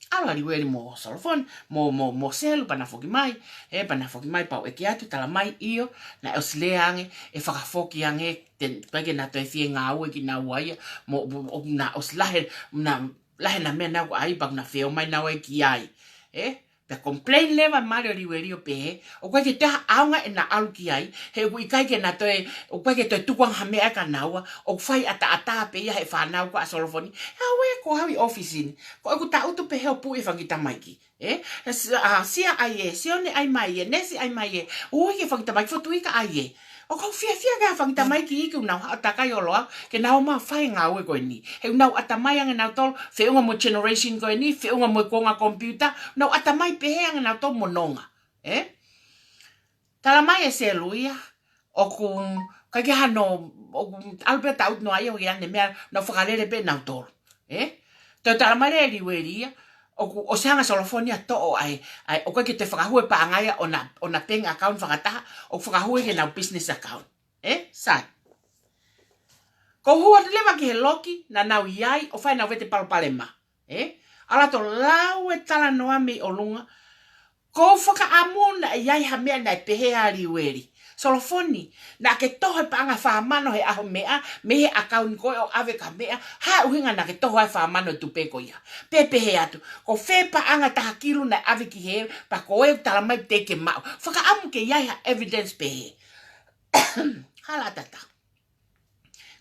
ʻAlu ʻa Liueli mo Solofoni, mo, mo, mo Selu pea na foki mai. Ē, pea na foki mai pea u ʻeke atu, talamai ʻio, naʻe ʻosi lea ange, ʻe fakafoki ange, te, ʻikai ke na toe fie ngāue kinaua ia, mo, mo, ʻo na ʻosi lahi, na, lahi ʻena meʻa naʻa ku ʻai pea na feo mai naua ki ai. Ē? Pea complain leva mālie ʻa Liueli ʻo pehē, ʻoku ʻikai ke toe ʻaonga ʻena ʻalu ki ai, he ʻoku ʻikai ke na toe, ʻoku ʻikai ke toe tuku ange ha meʻa kia naua, ʻoku fai ʻataʻatā pē ia he fānau ko ā ʻa Solofoni. He ʻoua ē ko au ʻi ʻōfisi ni, ko ʻeku tangutu pē he ʻo puʻi e fanga kiʻi tamaiki. Ē? Sia, ʻa, Sia ʻai ē, Sione ʻai mai ē, Nesi ʻai mai ē, ui ki he fanga kiʻi tamaiki, Fotuika ʻai ē. ʻOku ou fiefia ki he fanga kiʻi tamaiki ʻoku nau haʻu ʻo takai ʻo loa, ke nau ō mai ʻo fai e ngāue ko eni. He ʻoku nau ʻatamai ange nautolu, feʻunga mo e generation ko eni, feʻunga mo e kuonga computer, nau ʻatamai pehē ange nautolu mo nonga. Ē? Talamai ʻe Selu ia, ʻoku, ʻikai ke hano, ʻoku ʻalu pē tangutu noa ia ʻo ʻai ʻene meʻa, nau fakalele pē nautolu. Ē? Toe talamai leva ʻe Liueli ia, ʻoku ʻosi hanga ʻe Solofoni ia ʻo toʻo ai, ʻai, ʻoku ʻikai ke toe fakahū e paʻanga ia ʻo ʻena, ʻo ʻena bank account fakataha, ʻoku fakahū ia ki heʻenau business account. Ē? Sai. Ko u hū atu leva ki he loki naʻa nau ʻi ai, ʻo fai ʻenau vete palopalema. Ē? ʻAlu atu ʻo lau e talanoa mei ʻolunga, ko u fakaʻamu naʻe ʻi ai ha meʻa naʻe pehē ʻa Liueli. Solofoni, naʻa ke toho e paʻanga ʻe fā mano he ʻaho meʻa, mei he account ko ē ʻo ʻave ki ha meʻa, ha ʻuhinga naʻa ke toho ai e fā mano e tupe ko ia. Pea pehē atu, ko fē paʻanga ʻe taha kilu naʻe ʻave ki hē, pea ko ē ʻoku talamai te ke maʻu. Fakaʻamu ke ʻi ai ha evidence pehē. Hala ʻatā.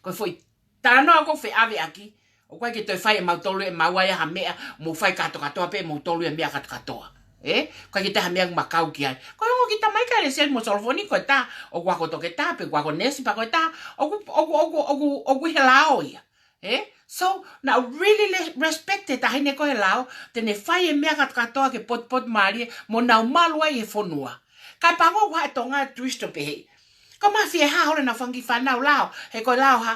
Ko e foʻi talanoa ʻoku ou feʻaveʻaki, ʻoku ʻikai ke toe fai ʻe mautolu ʻe maua ia ha meʻa, mou fai kātokātoa pē moutolu ia meʻa kātokātoa. Ē? ʻIkai ke toe ha meʻa ʻoku ma kau ki ai. Ko e ongo kiʻi tamaiki ʻa Lesieli mo Solofoni ko e taha, ʻoku ako toketā, pe ʻoku ako nesi pē ko e taha, ʻoku, ʻoku, ʻoku, ʻoku, ʻoku ʻi he lao ia. Ē? So, naʻa ku really le-, respect e taʻahine ko ē he lao, te ne fai e meʻa kātokātoa ke potupotu mālie, mo nau malu ai he fonua. Kae pango ʻoku haʻu e Tonga ʻo twist ʻo pehē, ko e mafia ē hā holo ʻena fanga kiʻi fānau lao, he ko e lao hā.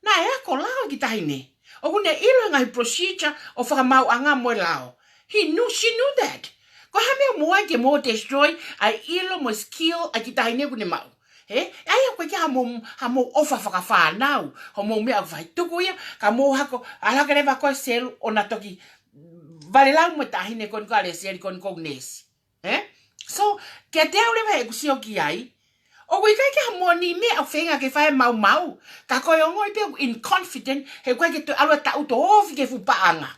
Naʻe ako lao e kiʻi taʻahine. ʻOku ne ʻilo e ngaahi procedure ʻo e fakamaauʻanga mo e lao. He knew, she knew that. Ko e hā e meʻa ʻoku mou ʻai ke mou destroy ʻa e ʻilo mo e skill ʻa e kiʻi taʻahine ʻoku ne maʻu. Ē? ʻAi ʻoku ʻikai ke ʻi ai hamou, hamou ʻofa fakafānau, hoʻomou meʻa ʻoku fai tuku ia, ka mou hako, ʻalu hake leva ko ē Selu ʻo na toki valelau mo e taʻahine ko eni ko ē ʻa Lesieli ko eni ko e nesi. Ē? So, kiate au leva heʻeku sio ki ai, ʻoku ʻikai ke ʻi ai hamou niʻihi meʻa ʻoku feinga ke fai e maumau, ka ko e ongoʻi pē ʻoku in confident, he ʻoku ʻikai ke toe ʻalu ʻo tangutu ʻo ofi ki he fuʻu paʻanga.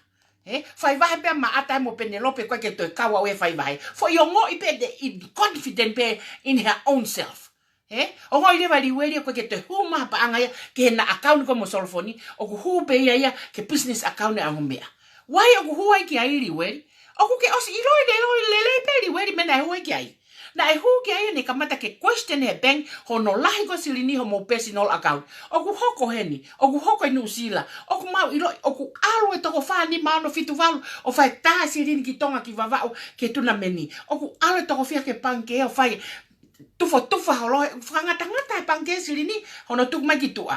Ē? Fai vahe pē ʻa Maʻata mo Penelope, ʻoku ʻikai ke toe kau au he fai vahe. Foʻi ongoʻi pē ʻoku in confident pē in her own self. Ē? Ongoʻi leva ʻa Liueli ʻoku ʻikai ke toe hū mai ha paʻanga ia ki heʻena account ko ē mo Solofoni, ʻoku hū pē ia ia ki he business account ʻa e ongo meʻa. Why ʻoku hū ai ki ai Liueli? ʻOku ke ʻosi ʻiloʻi lelei, lelei pē Liueli e meʻa naʻe hū ai ki ai. Naʻe hū ki ai ʻene kamata ke question he bank hono lahi ko ē silini homou personal account. ʻOku hoko heni, ʻoku hoko ʻi Nuʻusila, ʻoku mau ʻiloʻi, ʻoku ʻalu e toko fā, nima, ono, fitu, valu, ʻo fai e tā silini ki Tonga ki Vavaʻu ki he tunameni. ʻOku ʻalu e toko fiha ki he pangikē ʻo fai tufotufa holo, fakangatangata e pangikē silini, hono tuku mai ki tuʻa.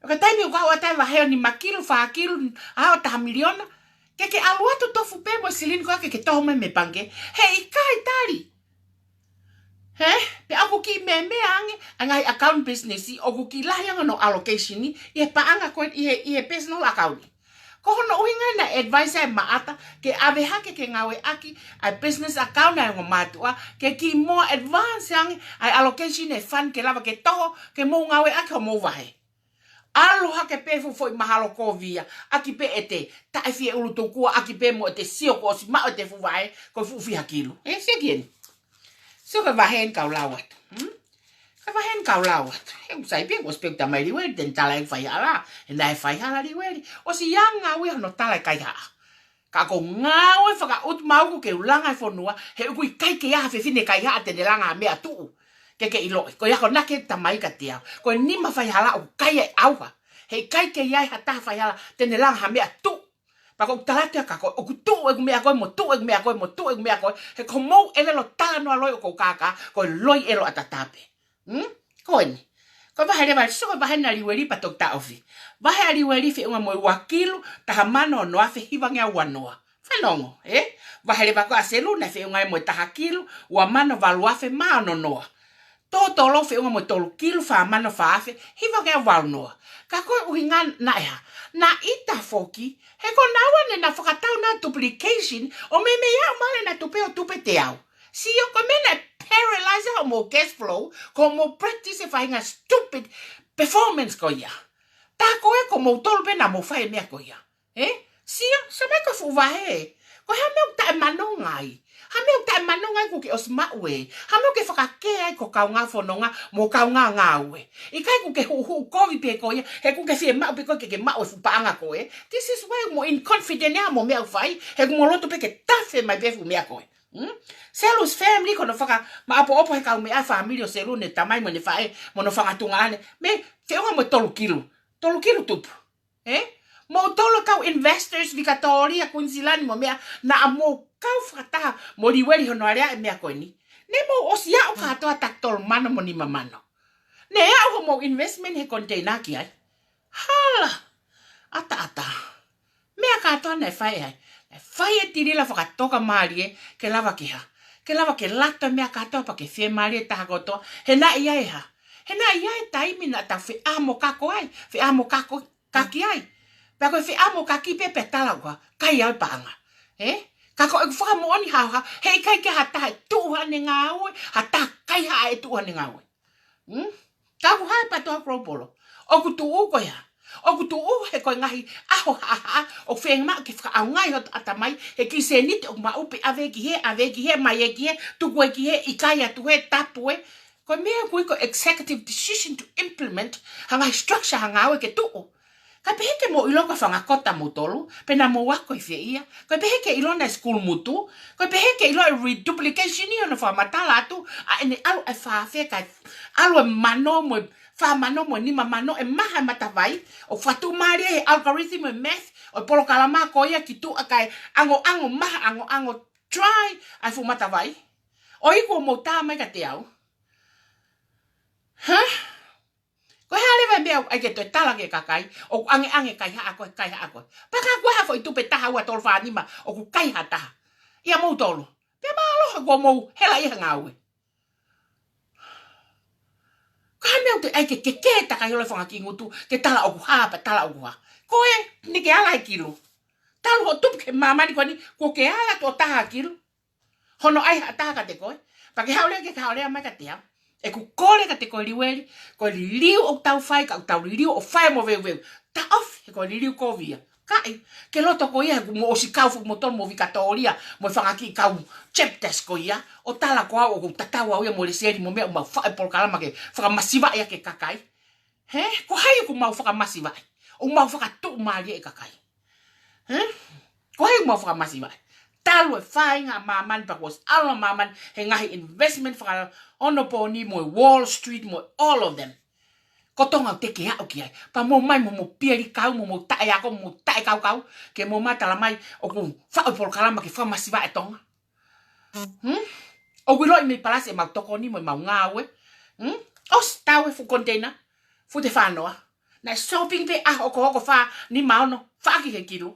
ʻO ka taimi ʻoku ʻalu atu e vahe ʻo nima kilu, fā kilu, ʻalu ʻo taha miliona, ke ke ʻalu atu tofu pē mo e silini ko ē ke ke toho mai mei he pangikē. He ʻikai tali. Hē? Pea ʻoku kiʻi meʻa ange ʻa e ngaahi account business, ʻoku kiʻi lahi ange hono allocation ʻi he paʻanga ko ē ʻi he, ʻi he personal account. Ko hono ʻuhinga naʻe advise ai ʻe Maʻata ke ʻave hake ke ngāueʻaki ʻa e business account ʻa e ongo mātuʻa, ke kiʻi more advance ange ʻa e allocation ʻa e fund ke lava ke toho, ke mou ngāueʻaki homou vahe. ʻAlu hake pē fuʻu foʻi mahalo kovi ia, ʻaki pē ʻete taʻefieʻulutukua, ʻaki pē mo ʻete sio kuo ʻosi maʻu ʻete fuʻu vahe, ko e fuʻu fiha kilu. Ē, sio ki heni. Sio ki he vahe ni kau lau atu. Hmm? Ki he vahe ni kau lau atu. He ʻoku sai pē, ʻoku ʻosi pē ʻeku talamai Liueli, te ne tala ʻeku faihala, he naʻe faihala Liueli. ʻOsi ia ngāue hono tala e kaihaʻa. Ka ko e ngāue fakaʻutumauku ke u langa e fonua, he ʻoku ʻikai ke ʻi ai ha fefine kaihaʻa te ne langa ha meʻa tuʻu. Ke ke ʻiloʻi, ko e akonaki e tamai kiate au. Ko e nima faihala ʻoku ʻikai ʻi ai ha ʻauha. He ʻikai ke ʻi ai ha taha faihala te ne langa ha meʻa tuʻu. Pea ko ʻeku tala atu ia kia koe, ʻoku tuʻu ʻeku meʻa ko ē, mo tuʻu ʻeku meʻa ko ē, mo tuʻu ʻeku meʻa ko ē. He ko hoʻomou ʻelelo talanoa loi ʻoku ou kākā, ko e loi ʻelo ʻataʻatā pē. Hmm? Ko eni. Ko e vahe leva, sio ko e vahe ʻa Liueli pea toki taʻofi. Vahe ʻa Liueli feʻunga mo e ua kilu, taha mano ono afe hivangeau ua noa. Fanongo, ē? Vahe leva ko ē ʻa Selu naʻe feʻunga ai mo e taha kilu, ua mano valu afe mā ono noa. Tōtolo feʻunga mo e tolu kilu, fā mano fā afe hivangeau valu noa. Ka ko e ʻuhinga naʻe hā? Naʻe ʻita foki, he ko naua naʻa nau fakatau ʻa e duplication, ʻo meimei aʻu mai ʻena tupe ʻo tupe teau. Sio, ko e meʻa naʻe paralyze hoʻomou cash flow, ko hoʻomou practice e faʻahinga stupid performance ko ia. Tā ko ē ko moutolu pē naʻa mou fai e meʻa ko ia. Ē? Sio, sio mai ko e fuʻu vahe. Ko e hā e meʻa ʻoku taʻemanonga ai? Hā e meʻa ʻoku taʻemanonga ai ʻoku ke ʻosi maʻu ē? Hā e meʻa ʻoku ke fakakē ai ki ho kaungā fononga mo ho kaungā ngāue? ʻIkai ʻoku ke huʻuhuʻu kovi pē koe ia, he ʻoku ke fiemaʻu pē koe ke ke maʻu e fuʻu paʻanga ko ē. This is why ʻoku mou in confident ʻi hoʻomou meʻa ʻoku fai, he ʻoku mou loto pē ke tafe mai pē e fuʻu meʻa ko ē. Hmm? Selu's family, ko hono fakamaʻopoʻopo he kaumeʻa, fāmili ʻo Selu, ʻene tamai mo ʻene faʻē, mo hono fanga tuongaʻane, mei feʻunga mo e tolu kilu. Tolu kilu tupu. Ē? Moutolu kau investors, Vikatōlia, Kuinisilani mo e meʻa, naʻa mou kau fakataha mo Liueli hono aleaʻi e meʻa ko eni. Naʻa mou ʻosi aʻu kātoa taha tolu mano mo nima mano. Naʻe aʻu hoʻomou investment he container ki ai. Hala. ʻAtaʻatā. Meʻa kātoa naʻe fai ai. Naʻe fai e tilila fakatoka mālie ke lava ke hā? Ke lava ke lato e meʻa kātoa pea ke fiemālie taha kotoa. He naʻe ʻi ai e hā? He naʻe ʻi ai e taimi naʻa tau feʻamokako ai. Feʻamokako kaki ai. Pea ko e feʻamokaki pē pea tala ʻoku hā? Kai au e paʻanga. Ē? Ka ko ʻeku fakamoʻoni haohaoa, heʻikai ke ʻi ai ha taha ʻe tuʻu haʻane ngāue, ha taha kaihaʻa ʻe tuʻu haʻane ngāue. Hmm? Ka ʻoku hā e PTOA Global? ʻOku tuʻu ko e hā? ʻOku tuʻu he ko e ngaahi ʻaho haʻahaʻa ʻoku fiemaʻu ke fakaʻaongaʻi hoto ʻatamai he kiʻi sēniti ʻoku maʻu pē, ʻave ki hē, ʻave ki hē, mai ē ki hē, tuku ē ki hē, ʻikai atu hē, tapu ē. Ko e meʻa ʻoku ui ko e executive decision to implement ha ngaahi structure ha ngāue ke tuʻu. Kae pehē ke mou ʻilo ko e fanga kota moutolu, pe naʻa mou ako ʻi fē ia? Kae pehē ke ʻilo naʻe school mutu, kae pehē ke ʻilo e reduplication ʻi hono fakamatala atu ʻa ʻene ʻalu e fā afe kae ʻalu e mano mo e fā mano mo e nima mano e maha e matavai, ʻo fakatuʻumālie he algorithm e math ʻo e polokalama ko ia ki tuʻa kae ʻangoʻango maha, ʻangoʻango dry ʻa e fuʻu matavai. ʻOi, kuo mou tā mai kiate au. Hā? Ko e hā leva e meʻa ʻoku ʻai ke toe tala ki he kakai, ʻoku ʻangeʻange kaihaʻa koe, kaihaʻa koe. Pea ka ʻoku ʻi ai ha foʻi tupe taha, ua, tolu, fā, nima, ʻoku kaihaʻa taha ʻia moutolu, pea mālō he kuo mou hela ʻi he ngāue. Ko e hā e meʻa ʻoku toe ʻai ke, ke, ke takai holo e fanga kiʻi ngutu, ke tala ʻoku hā, pea tala ʻoku hā? Ko ē, naʻa ke ala he kilu. Talu hoʻo tupu ki he māmani ko eni, kuo ke ala tuʻo taha kilu. Hono ʻai ha taha kiate koe, pea ke haʻu leva ke ke haʻu leva mai kiate au. ʻEku kole kiate koe Liueli, ko e liliu ʻoku tau fai, ka ʻoku tau liliu ʻo fai mo veuveu. Taʻofi, he ko e liliu kovi ia. Kae, ke loto ko ia he kuo mou ʻosi kau fuʻu moutolu mo Vikatōlia, mo e fanga kiʻi kau chapters ko ia, ʻo tala ko au ʻoku tatau au ia mo Lesieli mo e meʻa ʻoku mau faʻu e polokalama ke fakamasivaʻi ʻaki e kakai. Hē? Ko hai ʻoku mau fakamasivaʻi? ʻOku mau fakatuʻumālieʻi e kakai. Hē? Ko hai ʻoku mau fakamasivaʻi? Talu e fāinga ʻa māmani pea kuo ʻosi ʻalu ʻa māmani he ngaahi investment fakaonopōni mo e Wall Street mo e all of them. Ko Tonga ʻoku teʻeki ke aʻu ki ai. Pea mou mai mo mou pieli kau, mo mou taʻeako, mo mou taʻekaukau, ke mou mai tala mai ʻoku faʻu e polokalama ke fakamasivaʻi e Tonga. Hmm? ʻOku ʻiloʻi mei Palasi ʻemau tokoni mo ʻemau ngāue. Hmm? ʻOsi tau e fuʻu container, fute fā noa. Naʻe shopping pē ʻaho hokohoko, fā, nima, ono, faʻaki he kilu.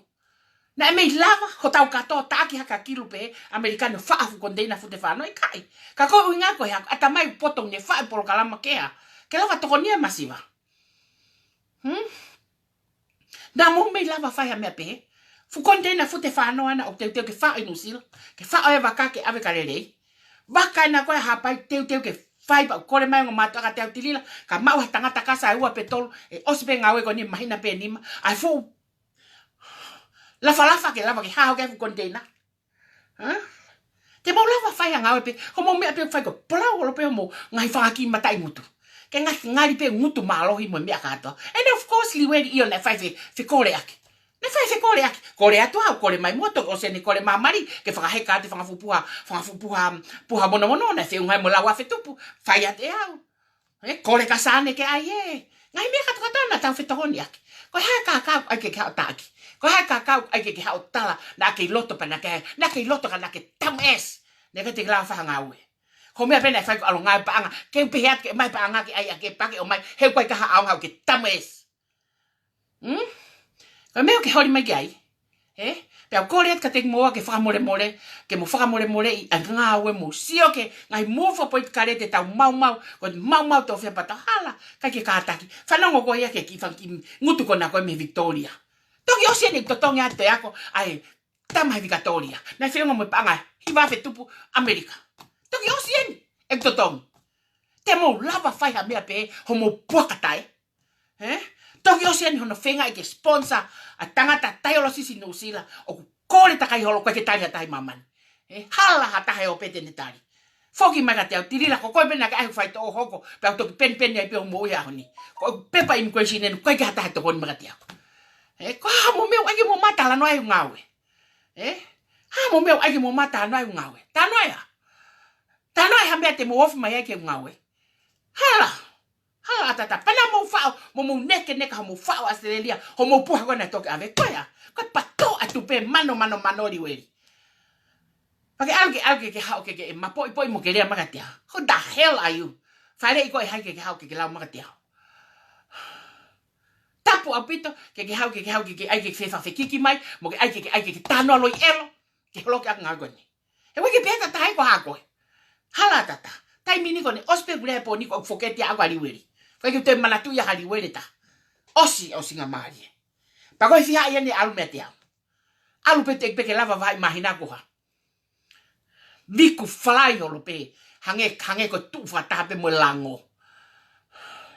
Naʻe mei lava hotau kātoa taʻaki hake ha kilu pē ʻAmelika ni ʻo faʻu ha fuʻu container fute fā noa, ʻikai. Ka ko e ʻuhinga ko e hā? Ko e ʻatamai poto ne faʻu e polokalama ke hā? Ke lava tokonia e masiva. Hmm? Naʻa mou mei lava fai ha meʻa pehē? Fuʻu container fute fā noa ʻana ʻoku teuteu ke faʻu ʻi Nuʻusila, ke faʻu e vaka ke ʻave ka lelei. Vaka ʻena ko ē Haʻapai teuteu ke fai pea ʻoku kole mai ongo mātuʻa kiate au, Tilila, ka maʻu ha tangata kasa ʻe ua pe tolu, ʻe ʻosi pē ngāue ko eni, māhina pe nima. ʻAi fuʻu lafalafa ke lava ke hao ki ai e fuʻu container. Hā? Te mou lava fai ha ngāue pē, ko hoʻomou meʻa pē ʻoku fai ko e polau holo pē hoʻomou ngaahi fanga kiʻi mataʻi ngutu. Ke ngali, ngali pē ngutu mālohi mo e meʻa kātoa. And of course, Liueli ʻio naʻe fai fe, fekoleʻaki. Naʻe fai fekoleʻaki. Kole atu au, kole mai muʻa, toki ʻosi ʻene kole māmani ke fakaheka atu e fanga fuʻu puha, fanga fuʻu puha, puha monomono naʻe feʻunga ai mo e lau afe tupu. Fai atu ʻe au. Ē, kole ka Sane ke ʻai ē. Ngaahi meʻa kātoa kātoa naʻa tau fetokoniʻaki. Ko e hā e kākā ʻoku ʻai ke ke haʻu ʻo taʻaki? Ko e hā e kākā ʻoku ʻai ke ke haʻu ʻo tala naʻa ke ʻi loto pea naʻa ke, naʻa ke ʻi loto ka naʻa ke tamu ʻesi? Naʻe ʻikai te ke lava fai ha ngāue. Ko e meʻa pē naʻe fai ko e ʻalu ʻo ngāue paʻanga, ke u pehē atu ke ʻomai paʻanga ke ʻai ʻa ke pake ʻomai, he ʻoku ʻikai ke haʻu au ke tamu ʻesi. Hmm? Ko e meʻa ke holi mai ki ai. Ē? Pea u kole atu kiate kimoua ke fakamolemole, ke mo fakamolemoleʻi ʻa e ngāue mo sio ki he ngaahi move ʻa e politikale te tau maumau, ko e maumau tofiʻa pea tau hala, ʻikai ke kātaki. Fanongo koe ia ki he kiʻi fanga kiʻi ngutu ko ena ko ē mei Victoria. Toki ʻosi eni ʻeku totongi atu e ako ʻa e tama he Victoria. Naʻe feʻunga mo e paʻanga hiva afe tupu ʻAmelika. Toki ʻosi eni ʻeku totongi. Te mou lava fai ha meʻa pē, hoʻomou puaka taʻe. Ē? Toki ʻosi eni hono feingaʻi ke sponsor ʻa e tangata taiolosisi Nuʻusila, ʻoku kole takai holo, ʻikai ke tali ha taha ʻi māmani. Ē? Hala ha taha ʻe ope te ne tali. Foki mai kiate au, Tilila, ko koe pē naʻa ke ʻai hoʻo faitoʻo ʻo hoko, pea u toki penipeni ai pē hoʻo moʻui he ʻaho ni. Ko e pepa immigration eni, ʻikai ke ha taha ʻe tokoni mai kiate au. Ē? Ko e hā hoʻomou meʻa ʻoku ʻikai ke mou talanoa ai e ngāue? Ē? Hā hoʻomou meʻa ʻoku ʻikai ke mou talanoa ai e ngāue? Talanoa ia. Talanoa ia ha meʻa te mou ofi mai ai ki he ngāue. Hala. Hala ʻatā. Pea naʻa mou faʻo, mo mou nekeneka hoʻomou faʻo ʻAositelēlia, hoʻomou puha ko ena ʻe toki ʻave. Ko ia, ko e patoa atu pē mano, mano, mano Liueli. Pea ke ʻalu ke, ʻalu ke, ke haʻu ke, ke mapoʻipoʻi mo ke lea mai kiate au. Who the hell are you? Faleʻi koe hai ke, ke haʻu ke, ke lau mai kiate au. Tapu ʻaupito, ke, ke haʻu ke, ke haʻu ke, ke ʻai ke, ke fefakiki mai, mo ke ʻai ke, ke ʻai ke, ke talanoa loi ʻelo, ke holoki ʻeku ngāue ko eni. He ʻoku ʻikai ke pehē ʻe ha taha ia ko e hā koe. Hala ʻatā. Taimi ni ko eni ʻosi pē ʻeku lea he pō ni, ko ʻeku foketi ʻa e ako ʻa Liueli. ʻOku ʻikai ke u toe manatuʻi ia ha Liueli ʻe taha. ʻOsi, ʻosi ngā mālie. Pea ko e fiha ia ne ʻalu meiate au. ʻAlu pē te pē ke lava vaʻi māhina ko e hā. Viku falai holo pē. Hangē, hangē ko e tuʻu fakataha pē mo e lango.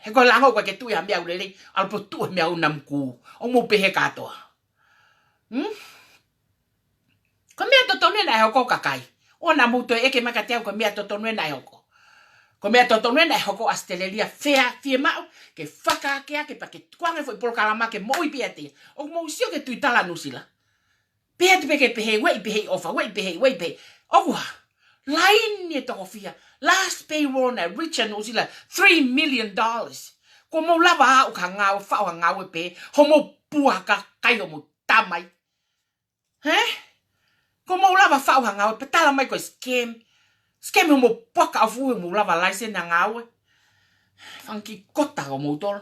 He ko e lango ʻoku ʻikai ke tuʻu ia ha meʻa ʻoku lelei, ʻalu pē ʻo tuʻu he meʻa ʻoku namukū. ʻOku mou pehē kātoa. Hmm? Ko e meʻa totonu ē naʻe hoko, kakai. ʻOua naʻa mou toe ʻeke mai kiate au, ko e meʻa totonu ē naʻe hoko. Ko e meʻa totonu ē naʻe hoko ʻAositelēlia, fea, fiemaʻu ke fakaakeake pea ke tukuange foʻi polokalama ke moʻui pē ʻiate ia. ʻOku mou sio ki he tuitala Nuʻusila. Pehē atu pē ke pehē, ueʻi pehē ʻi ʻofa, ueʻi pehē, ueʻi pehē. ʻOku hā. Laine ʻe toko fiha. Last payroll naʻe reach ʻa Nuʻusila, three million dollars. Kuo mou lava ʻo ka ngāue, faʻo ha ngāue pē, hoʻomou puaka, kai hoʻomou tamai. Hē? Kuo mou lava faʻo ha ngāue pē, tala mai ko e scam. Scam hoʻomou puaka ʻafu, hoʻomou lava license ha ngāue. Fanga kiʻi kota ko moutolu.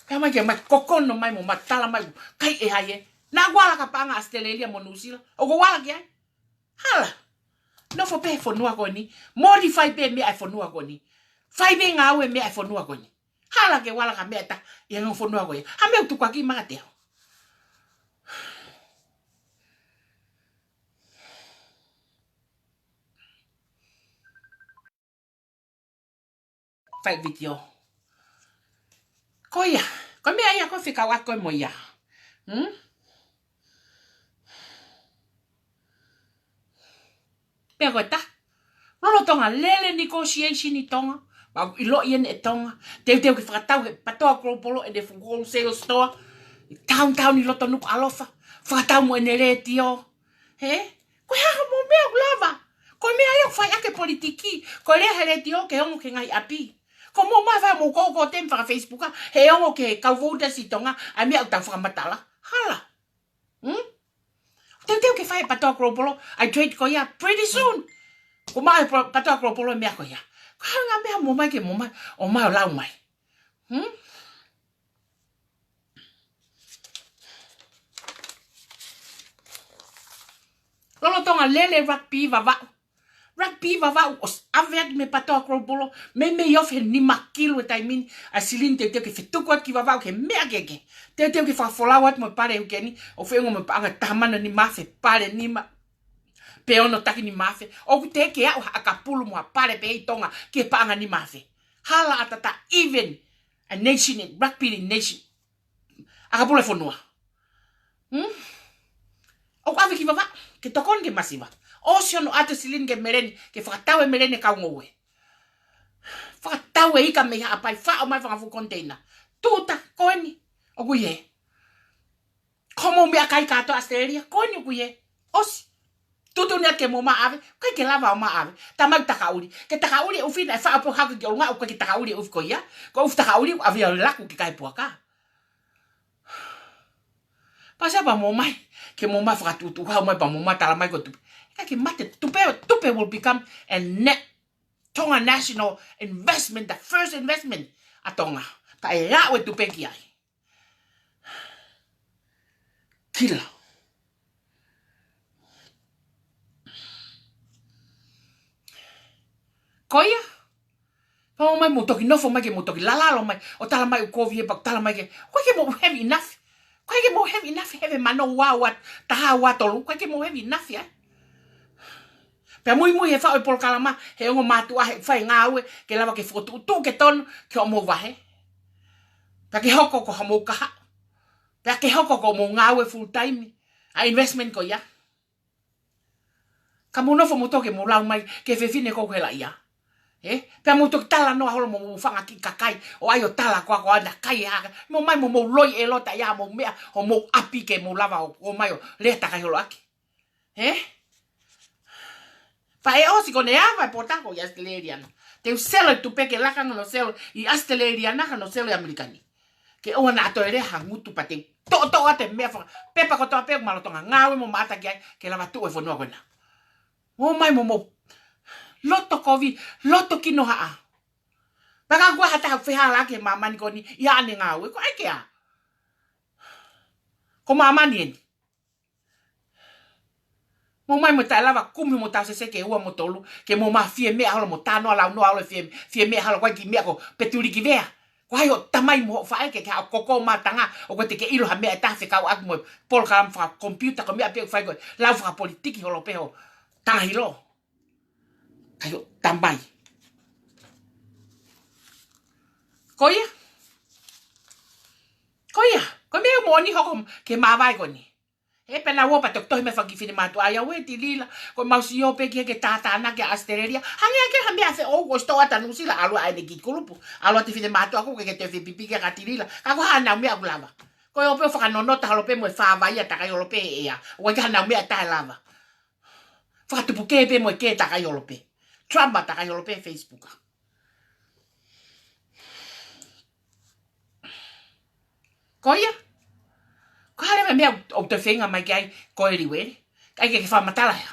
Pea mai ke mai kokono mai mo mai tala mai, kai ʻe hai ē. Naʻa ku ala ki he paʻanga ʻAositelēlia mo Nuʻusila. ʻOku ou ala ki ai. Hala. Nofo pē he fonua ko eni. Modify pē meʻa ʻa e fonua ko eni. Fai pē ngāue meʻa ʻa e fonua ko eni. Hala ke u ala ki ha meʻa ʻe taha ʻi he ongo fonua ko ia. Ha meʻa ʻoku tukuakiʻi mai kiate au. Fai vitiō. Ko ia, ko e meʻa ia ko e fekauʻaki ko ē mo ia. Hmm? Pea ko e taha. Lolotonga lele negotiation ʻi Tonga. Pea ʻiloʻi eni ʻe Tonga. Teuteu ke fakatau he PTOA Global ʻene fuʻu wholesale store. Downtown ʻi loto Nukuʻalofa. Fakatau mo ʻene letiō. Hē? Ko e hā hoʻomou meʻa ʻoku lava? Ko e meʻa ia ʻoku fai ʻaki e politiki. Ko e lea he letiō ke ongo ki he ngaahi ʻapi. Ko hoʻomou meʻa fai mo ko ko tem faka Facebook ʻa, he ongo ki he kau voters ʻi Tonga, ʻa e meʻa ʻoku tau fakamatala. Hala. Hmm? Teuteu ke fai e PTOA Global, ʻa e trade ko ia pretty soon. Ko mai e pro-, PTOA Global e meʻa ko ia. Ko e hā ngā meʻa hoʻomou meʻa ke mou meʻa, ʻomai ʻo lau mai. Hmm? Lolotonga lele rugby Vavaʻu. Rugby Vavaʻu ʻosi ʻave atu mei he PTOA Global, meimei ofi he nima kilu he taimi ni, ʻa e silini teuteu ke fetuku atu ki Vavaʻu ke meʻa kehekehe. Teuteu ke fakafolau atu mo e pale ʻi he uike ni, ʻo feʻunga mo e paʻanga taha mano nima afe, pale nima, pe ono taki nima afe. ʻOku teʻeki ke aʻu ha ʻakapulu mo ha pale pē ʻi Tonga ki he paʻanga nima afe. Hala ʻatā, even a nation in rugby nation. ʻAkapulu e fonua. Hmm? ʻOku ʻave ki Vavaʻu, ke tokoni ki he masiva. ʻOsi hono ʻoatu e silini ki he meleni, ke fakatau e meleni e kau ngoue. Fakatau e ika mei Haʻapai, faʻo mai fanga fuʻu container. Tūta, ko eni, ʻoku ʻi hē. Ko hoʻomou meʻakai kātoa ʻAositelēlia, ko eni ʻoku ʻi hē. ʻOsi. Tuʻutuʻuni atu ke mou meʻa ʻave, ʻikai ke lava ʻo meʻa ʻave. Tamai takaʻuli. Ke takaʻuli e ʻufi naʻe faʻo pē ʻo hake ki ʻolunga, ʻoku ʻikai ke takaʻuli e ʻufi ko ia. Ko e ʻufi takaʻuli ʻoku ʻave ia ʻo laku ki he kakai puaka. Pea sai pea mou meʻa, ke mou meʻa fakatuʻutuʻu hau mai pea mou meʻa tala mai ko e tupe. ʻIkai ke mate tupe, tupe will become a net Tonga national investment, the first investment ʻa Tonga. Ka ʻe aʻu e tupe ki ai. Kila. Ko ia. Pea mou mai mou toki nofo mai ke mou toki lalalo mai. ʻO tala mai ʻoku kovi he pea ʻoku tala mai ke. ʻOku ʻikai ke mou have enough. ʻOku ʻikai ke mou have enough, have e mano ua ua, taha ua tolu. ʻOku ʻikai ke mou have enough ai. Pea muimui he faʻu e polokalama, he ongo mātuʻa he fai ngāue, ke lava ke fokotuʻutuʻu ke tonu, ke hoʻomou vahe. Pea ke hoko ko hoʻomou kahaʻu. Pea ke hoko ko hoʻomou ngāue full time. ʻA e investment ko ia. Ka mou nofo mou toki mou lau mai, ke fefine ko hela ia. Ē? Pea mou toki talanoa holo mo mou fanga kiʻi kakai, ʻo ʻai ʻo tala ko ā ko ā naʻa kai haka. Mou mai mo mou loi e lota ia, mou meʻa, hoʻomou ʻapi ke mou lava ʻo, ʻo mai ʻo lea takai holo ʻaki. Ē? Pea ʻe ʻosi ko ʻene ava e pōtalanoa ʻi ʻAositelēlia na. Te u selo e tupe ke laka hano selo ʻi ʻAositelēlia na, hano selo ʻi ʻAmelika ni. Ke ʻoua naʻa toe lea ha ngutu pea te u toʻotoʻo atu e meʻa faka-, pepa kotoa pē ʻoku ma lolotonga ngāue mo maʻata ki ai, ke lava tuʻu e fonua ko ena. Mou mai mo mou loto kovi, loto kinohaʻa. Pea ka ʻoku ʻi ai ha taha ʻoku fehālaaki he māmani ko eni, ʻi haʻane ngāue, ko hai ke ʻā? Ko māmani eni. Mou mai mo taʻe lava kumi mo tausese ke ua mo tolu, ke mou ma fie meʻa holo mo tānoa launoa holo fie, fie meʻa holo ko e kiʻi meʻa ko Petuliki Vea. Ko hai hoʻo tamai mo hoʻo faʻē ke, ke haʻu ʻo koko mātanga, ʻoku ʻikai te ke ʻilo ha meʻa ʻe taha fekauʻaki mo e polokalama fakakomipiuta ko e meʻa pē ʻoku fai ko e lau fakapolitiki holo pē ho tangahilo. Kai hoʻo tamai. Ko ia. Ko ia. Ko e meʻa moʻoni hoko ki he māvae ko eni. He pea naʻa ʻoku patokotohi mai fanga kiʻi finemātuʻa ia ʻo e Tilila. Ko mau sio pē ki he ke tātānaki ʻa ʻAositelēlia. Hangē ia ke ha meʻa feʻoʻou ko e sitoa ʻa Nuʻusila ʻalu ʻa ʻene kiʻi kulupu. ʻAlu ʻa e finemātuʻa ko ē ke te fepipiki kia Tilila. Ka ko e hā ʻenau meʻa ʻoku lava. Ko e ō pē ʻo fakanonota holo pē mo e fāvai ʻa takai holo pē he ʻea. ʻOku ʻikai ke ha ʻenau meʻa taʻe lava. Fakatupu kē pē mo e kē takai holo pē. Trump ʻa takai holo pē Facebook. Ko ia. Ko e hā leva e meʻa ʻoku te feinga mai ki ai ko e liueli. ʻIkai ke ke fakamatala ia.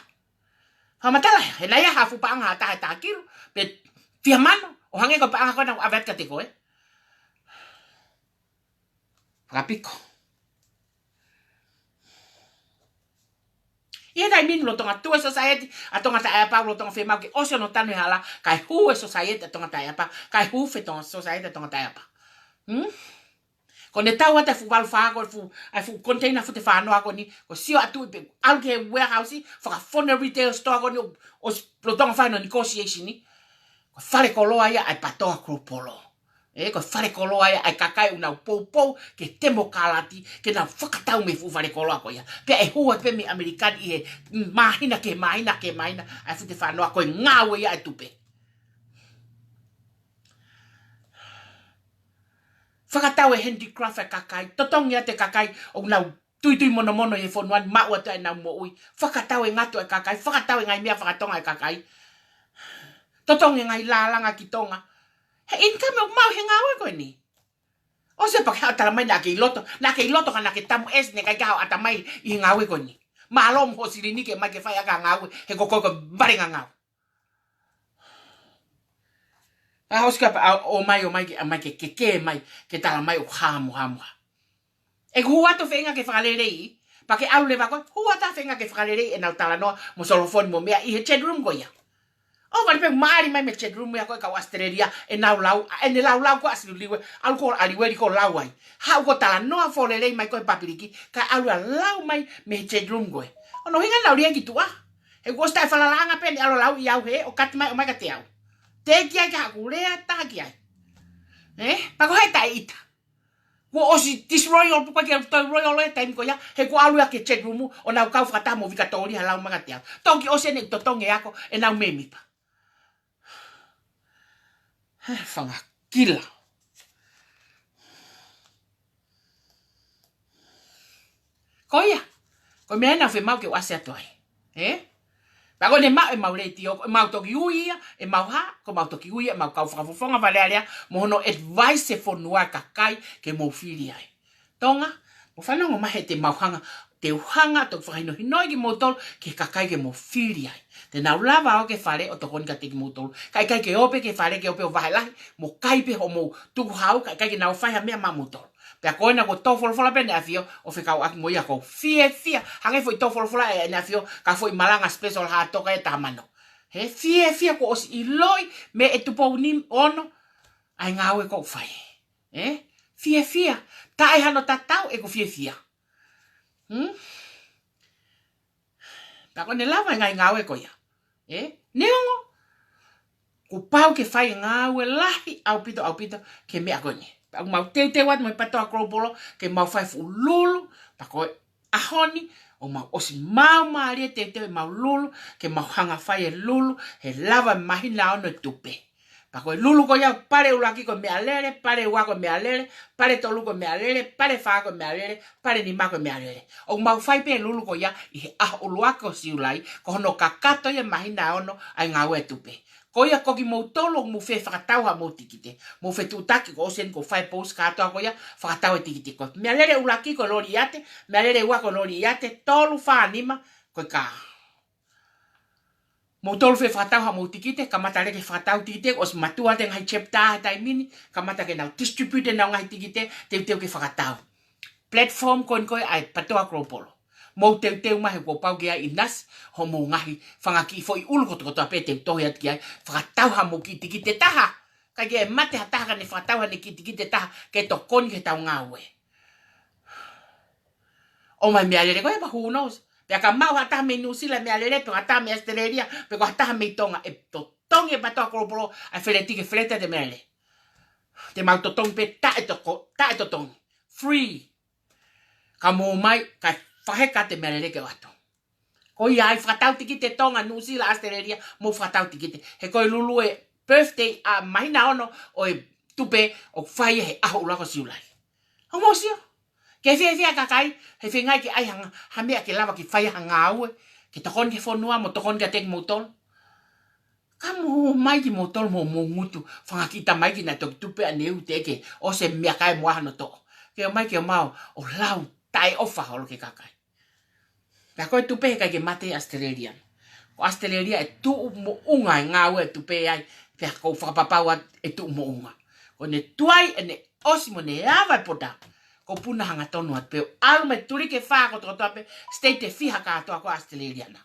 Fakamatala ia. He naʻe ʻi ai ha fuʻu paʻanga ʻe taha ʻe taha kilu. Pe fiha mano. ʻO hangē ko e paʻanga ko ena ʻave atu kiate koe. Fakapiko. ʻI he taimi ni lolotonga tuʻu e society ʻa Tonga Taʻeʻapau, lolotonga fiemaʻu ke ʻosi hono tanu e hala, kae hū e society ʻa Tonga Taʻeʻapau, kae hū e Tonga society ʻa Tonga Taʻeʻapau. Hmm? Ko ʻene tau atu e fuʻu valu fā ko e fuʻu, ʻa e fuʻu container fute fānoa ko eni, ko e sio atu pē, ʻalu ki he warehouse, fakafonu e retail store ko eni, ʻo, ʻo lolotonga fai hono negotiation ni. Ko e fale koloa ia ʻa e PATOA Group holo. Ē, ko e fale koloa ia ʻa e kakai ʻoku nau poupou ki he temokalati, ke nau fakatau mei he fuʻu fale koloa ko ia. Pea ʻe hū atu pē mei ʻAmelika ni ʻi he māhina ki he māhina ki he māhina, ʻa e fute fānoa ko e ngāue ia ʻa e tupe. Fakatau e handicraft ʻa e kakai, totongi atu e kakai ʻoku nau tuitui monomono ʻi he fonua ni, maʻu atu ʻenau moʻui. Fakatau e ngatu ʻa e kakai, fakatau e ngaahi meʻa fakatonga ʻa e kakai. Totongi e ngaahi lālanga ki Tonga. He income ʻoku maʻu he ngāue ko eni. ʻOsi pē ke haʻu ʻo tala mai naʻa ke ʻi loto, naʻa ke ʻi loto ka naʻa ke tamu ʻesi ne kai ka haʻu ʻatamai ʻi he ngāue ko eni. Mālō mo hoʻo silini ke ʻomai ke fai ʻaki ha ngāue, he ko koe ko e vale ngangau. ʻA ʻosi ka pa-, ʻa, ʻomai, ʻomai ke, ʻomai ke, ke, ke mai, ke tala mai ʻoku hā mo hā mo hā. ʻE hū atu feinga ke fakaleleiʻi, pea ke ʻalu leva koe, hū atu feinga ke fakaleleiʻi ʻenau talanoa, mo solofoni mo meʻa ʻi he chat room ko ia. ʻO vale pē maʻali mai mei he chat room ia ko e kau ʻAositelēlia, ʻenau lau, ʻa ʻene laulau ko ʻAsili Liliu, ʻalu ko ʻAliueli ko lau ai. Haʻu ko e talanoa fōlelei mai ko e pāpiliki, kae ʻalu ʻo lau mai mei he chat room ko ē. ʻO no hinga nau lia ki tuʻa. He kuo ʻosi taʻe falalaʻanga pē ʻene ʻalu ʻo lau ʻi au he, ʻo kati mai ʻo ʻomai kiate au. Teʻeki ai ke haʻaku lea taha ki ai. Ē? Pea ko hai taʻe ʻita. Kuo ʻosi disloyal, pea ko e ke toe loyal e taimi ko ia, he kuo ʻalu ia ki he chat room, ʻo nau kau fakataha mo Vikatōlia he lau mai kiate au. Toki ʻosi ʻene totongi e ako, ʻenau mēmipa. He fanga kila. Ko ia, ko e meʻa ena ʻoku fiemaʻu ke u ʻasi atu ai. Ē? Pea ko ʻene maʻu ʻemau letiō, ko ʻemau toki ui ia, ʻemau hā, ko ʻemau toki ui ia, ʻemau kau fakafofonga Fale Alea, mo hono advice e fonua kakai ke mou fili ai. Tonga, Mou fanongo mai he te mau hanga, te u hanga ʻo toki fakahinohinoʻi kimoutolu ki he kakai ke mou fili ai. Te nau lava ʻo ō ki he fale ʻo tokoni kiate kimoutolu. Ka ʻikai ke ō pē ki he fale ke ō pē ʻo vahe lahi, mou kai pē hoʻomou tukuhau, ka ʻikai ke nau fai ha meʻa maʻamoutolu. Pea ko ena ko e tō folofola pē ʻEne ʻAfio ʻo fekauʻaki mo ia. ʻOku ou fiefia, hangē foʻi tō folofola ʻEne ʻAfio, ka foʻi malanga special ha toka ʻe taha mano. He fiefia kuo ʻosi ʻiloʻi mei he Tupou ni ono ʻa e ngāue ʻoku ou fai. Ē? Fiefia. Taʻe hano tatau ʻeku fiefia. Hmm? Pea ko ʻene lava e ngaahi ngāue ko ia. Ē? Neongo kuo pau ke fai e ngāue lahi ʻaupito, ʻaupito ki he meʻa ko eni. Pea ʻoku mau teuteu atu mo e PTOA Global ke mau fai e fuʻu lulu. Pea ko e ʻaho ni, ʻoku mau ʻosi maumālie teuteu ʻemau lulu, ke mau hanga ʻo fai e lulu he lava e māhina ono e tupe. Pea ko e lulu ko ia, pale ʻuluaki ko e meʻalele, pale ua ko e meʻalele, pale tolu ko e meʻalele, pale fā ko e meʻalele, pale nima ko e meʻalele. ʻOku mau fai pē e lulu ko ia ʻi he ʻaho ʻuluaki ʻo Siulai, ko hono kakato ia e māhina ono ʻa e ngāue e tupe. Ko ia ko kimoutolu ʻoku mou fie fakatau haʻamou tikite, mou fetuʻutaki, kuo ʻosi eni ʻoku ou fai e post kātoa ko ia, fakatau e tikite. Ko e meʻalele ʻuluaki ko e loli ʻiate, meʻalele ua ko e loli ʻiate, tolu, fā, nima, ko e kā. Moutolu fie fakatau haʻamou tikite, kamata leva ke fakatau tikite, ʻosi matua atu e ngaahi chapter he taimi ni, kamata ke nau distribute ʻenau ngaahi tikite, teuteu ke fakatau. Platform ko eni ko ē ʻa e PTOA Global. Mou teuteu mai he kuo pau ke ʻi ai ʻinasi hoʻomou ngaahi fanga kiʻi foʻi ʻulu kotokotoa pē te u tohi atu ki ai, fakatau haʻamou kiʻi tikite ʻe taha. ʻIkai ke mate ha taha ka ne fakatau haʻane kiʻi tikite ʻe taha ke tokoni ki heʻetau ngāue. ʻOmai e meʻalele ko ia, pea who knows? Pea ka maʻu ha taha mei Nuʻusila e meʻalele, pe ko ha taha mei ʻAositelēlia, pe ko ha taha mei Tonga, ʻe totongi ʻe he PTOA Global ʻa e feleti ke feleti atu e meʻalele. Te mau totongi pē taʻe toko, taʻe totongi. Free. Ka mou ō mai, kae fakaheka atu e meʻalele ke ʻoatu. Ko ia ai, fakatau tikite Tonga, Nuʻusila, ʻAositelēlia, mou fakatau tikite. He ko e lulu e birthday ʻa e māhina ono ʻo e tupe ʻoku fai he ʻaho ʻuluaki ʻo Siulai. ʻOku mou sio? Ke fiefia e kakai, he feinga ke ʻai ha, ha meʻa ke lava ke fai ha ngāue, ke tokoni ki he fonua mo tokoni kiate kimoutolu. Ka mou ō mai kimoutolu mo homou ngutu, fanga kiʻi tamaiki naʻe toki tupu pē ʻaneuhu, teʻeki ke ʻosi e meʻakai mo ʻai hano toʻo. Ke ō mai ke ō mai ʻo lau taʻeʻofa holo ki he kakai. Pea ko e tupe he ʻikai ke mate ʻi ʻAositelēlia. Ko ʻAositelēlia ʻe tuʻu moʻunga e ngāue e tupe ai, pea ʻoku ou fakapapau atu ʻe tuʻu moʻunga. Ko ʻene tuai ʻene ʻosi mo ʻene ava e pota, ʻoku ou puna hangatonu atu pē ʻo ʻalu mei he tuliki ʻe fā kotokotoa pē, state ʻe fiha kātoa ko ē ʻAositelēlia na.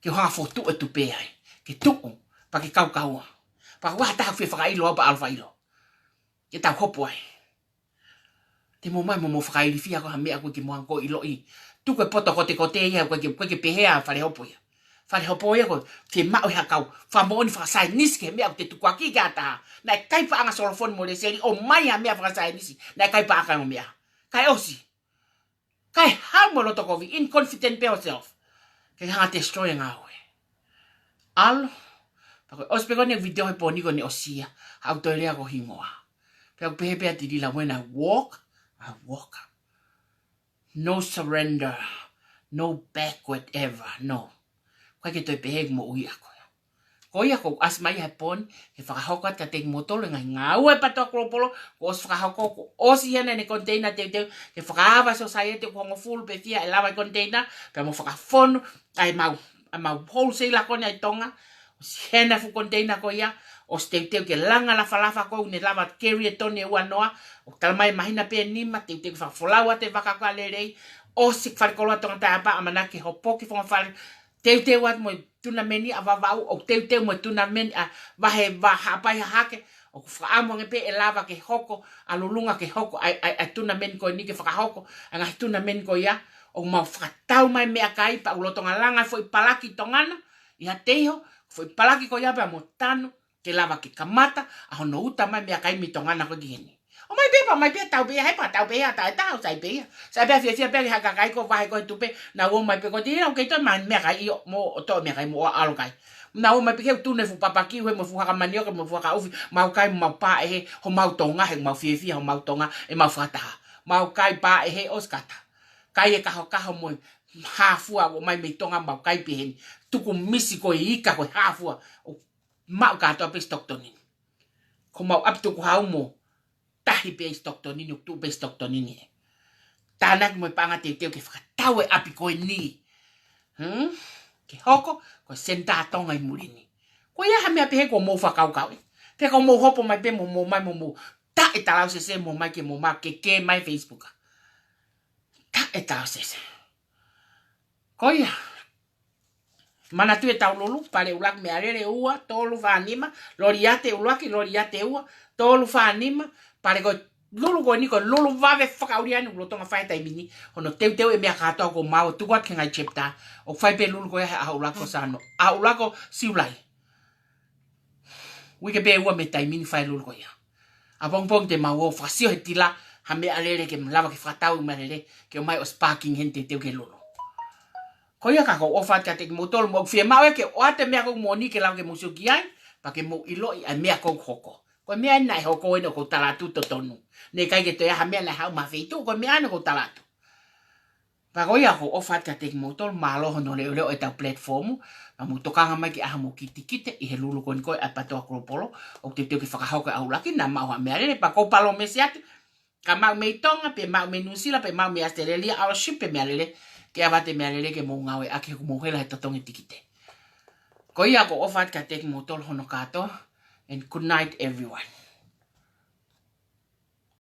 Ke u hanga ʻo fokotuʻu e tupe ai, ke tuʻu, pea ke kaukaua. Pea ʻoku ʻi ai ha taha ʻoku fie fakaʻilo au pea ʻalu ʻo fakaʻilo. Ke tau hopo ai. Te mou ō mai mo mou fakailifia ko ha meʻa ʻoku ʻikai ke mou hanga ʻo ʻiloʻi. Tuku e poto kotekote ia, ʻoku ʻikai ke, ʻoku ʻikai ke pehē ʻa e fale hopo ia. Fale hopo ia ko e fiemaʻu ʻe he kau fakamoʻoni fakasaenisi ki he meʻa ʻoku te tukuakiʻi ki ai ʻa taha. Naʻe kai paʻanga ʻa Solofoni mo Lēseli ʻo ʻomai ha meʻa fakasaenisi. Naʻe kai paʻanga ʻo e meʻa. Kae ʻosi. Kae haʻu mo e loto kovi, in confident pē ʻo self. Ke hanga ʻo destroy e ngāue. ʻAlu. Pea ko e ʻosi pē ko eni e video he pō ni ko ʻene ʻosi ia. Haʻu toe lea ko e hingoa. Pea ʻoku pehē pē ʻa Tilila, when I walk, I walk. No surrender. No backward ever. No. ʻOku ʻikai ke toe pehē ʻeku moʻui ʻaʻaku. Ko ia ʻoku ou ʻasi mai he pō ni, ke fakahoko atu kiate kimoutolu e ngaahi ngāue ʻa e PTOA Global, kuo ʻosi fakahoko, kuo ʻosi ʻi heni ʻene container teuteu, ke fakaava e society ʻoku hongofulu pe fiha ʻe lava e container, pea mo fakafonu ʻa ʻemau, ʻemau wholesaler ko eni ʻa e Tonga, ʻosi ʻi heni e fuʻu container ko ia, ʻosi teuteu ke langa lafalafa ko ē ʻoku ne lava carry e toni ʻe ua noa, ʻoku talamai māhina pē ʻe nima, teuteu ke fakafolau atu e vaka ko ē ʻa Lelei, ʻosi e falekoloa Tongatapu, ʻamanaki ke hopoki e fofonga fale, teuteu atu mo e tunameni ʻa Vavaʻu, ʻoku teuteu mo e tunameni ʻa Vahevahe, Haʻapai, Hahake, ʻoku fakaʻamu ange pē ʻe lava ke hoko, ʻa Lulunga ke hoko ʻa e, ʻa e, ʻa e tunameni ko eni ke fakahoko, ʻa e ngaahi tunameni ko ia, ʻoku mau fakatau mai e meʻakai, pea ʻoku lolotonga langa e foʻi palaki ʻi Tonga na, ʻi Haʻateiho, foʻi palaki ko ia pea mo Tanu, ke lava ke kamata ʻa hono uta mai e meʻakai mei Tonga na ko ē ki heni. ʻOmai pē pea, ʻomai pē, tau pē ia, he pea tau pē ia, taʻe taha ʻo sai pē ia. Sai pē ia, fiefia pē ia ki he kakai ko ē ʻoku vahe ko ē e tupe, nau ō mai pē ko ē, te nau kei toe mai e meʻakai ʻio, mo ʻo toʻo e meʻakai mo ʻo ʻalu ʻo kai. Nau ō mai pē ke u tunu e fuʻu papakiu he mo e fuʻu haka manioke mo e fuʻu haka ʻufi, mau kai mo mau pā ʻe he, homau Tonga, he mau fiefia homau Tonga, ʻemau fakataha. Mau kai pā ʻe he ʻosi kata. Kai e kahokaho mo e hā fua ʻoku ʻomai mei Tonga, mau kai pē heni. Tuku misi ko e ika ko e hā fua. ʻO maʻu kātoa pē ʻi Stockton ni. Ko homau ʻapi tukuhau mo tahi pē ʻi Stockton ni, ʻoku tuʻu pē ʻi Stockton ni ē. tānaki mo e paʻanga teuteu ke fakatau e ʻapi ko eni. Hmm? Ke hoko ko e senitā Tonga ʻi muli ni. Ko ia ha meʻa pehē kuo mou fakakaukau. Pe kuo mou hopo mai pē mo mou mai mo mou taʻe talausese mo mou mai ke mou mai ke ke mai Facebook. Taʻe talausese. Ko ia. Manatuʻi ʻetau lulu, pale ʻuluaki Meʻalele ua, tolu, fā, nima, loli ʻiate ʻuluaki, loli ʻiate ua, tolu, fā, nima, pale ko e lulu ko eni ko e lulu vave fakaʻuliʻi ʻeni ʻoku lolotonga fai he taimi ni, hono teuteu e meʻa kātoa kuo mau tuku atu ki he ngaahi chapter, ʻoku fai pē lulu ko ia he ʻaho ʻuluaki ʻo Sānuali, ʻaho ʻuluaki ʻo Siulai. Uike pē ua mei he taimi ni fai lulu ko ia. ʻApongipongi te mau ō fakasio he tila, ha meʻalele ke lava ke fakatau e meʻalele, ke ʻomai ʻo sparking heni teuteu ke lulu. Ko ia ka ʻoku ou ʻofa atu kiate kimoutolu mo ʻoku fiemaʻu ia ke ʻoatu e meʻa ʻoku moʻoni ke lava ke mou sio ki ai, pea ke mou ʻiloʻi ʻa e meʻa ʻoku hoko. Ko e meʻa eni naʻe hoko eni ʻoku ou tala atu totonu. Naʻe ʻikai ke toe ʻi ai ha meʻa naʻe haʻu mei ha feituʻu, ko e meʻa eni ʻoku ou tala atu. Pea ko ia ʻoku ou ʻofa atu kiate kimoutolu, mālō hono leʻoleʻo ʻetau platform, pea mou tokanga mai ke ʻai haʻamou kitekite ʻi he lulu ko eni ko e ʻa e PTOA Global, ʻoku teuteu ke fakahoko e ʻaho ʻuluaki, naʻa maʻu ha meʻalele, pea ʻoku ou palōmesi atu, ka maʻu mei Tonga, pe maʻu mei Nuʻusila, pe maʻu mei ʻAositelēlia, ʻalu ʻo ship e meʻalele, ke ʻave atu e meʻalele ke mou ngāueʻaki he ʻoku mou hela he totongi tikite. Ko ia ʻoku ou ʻofa atu kiate kimoutolu hono kātoa, and good night everyone.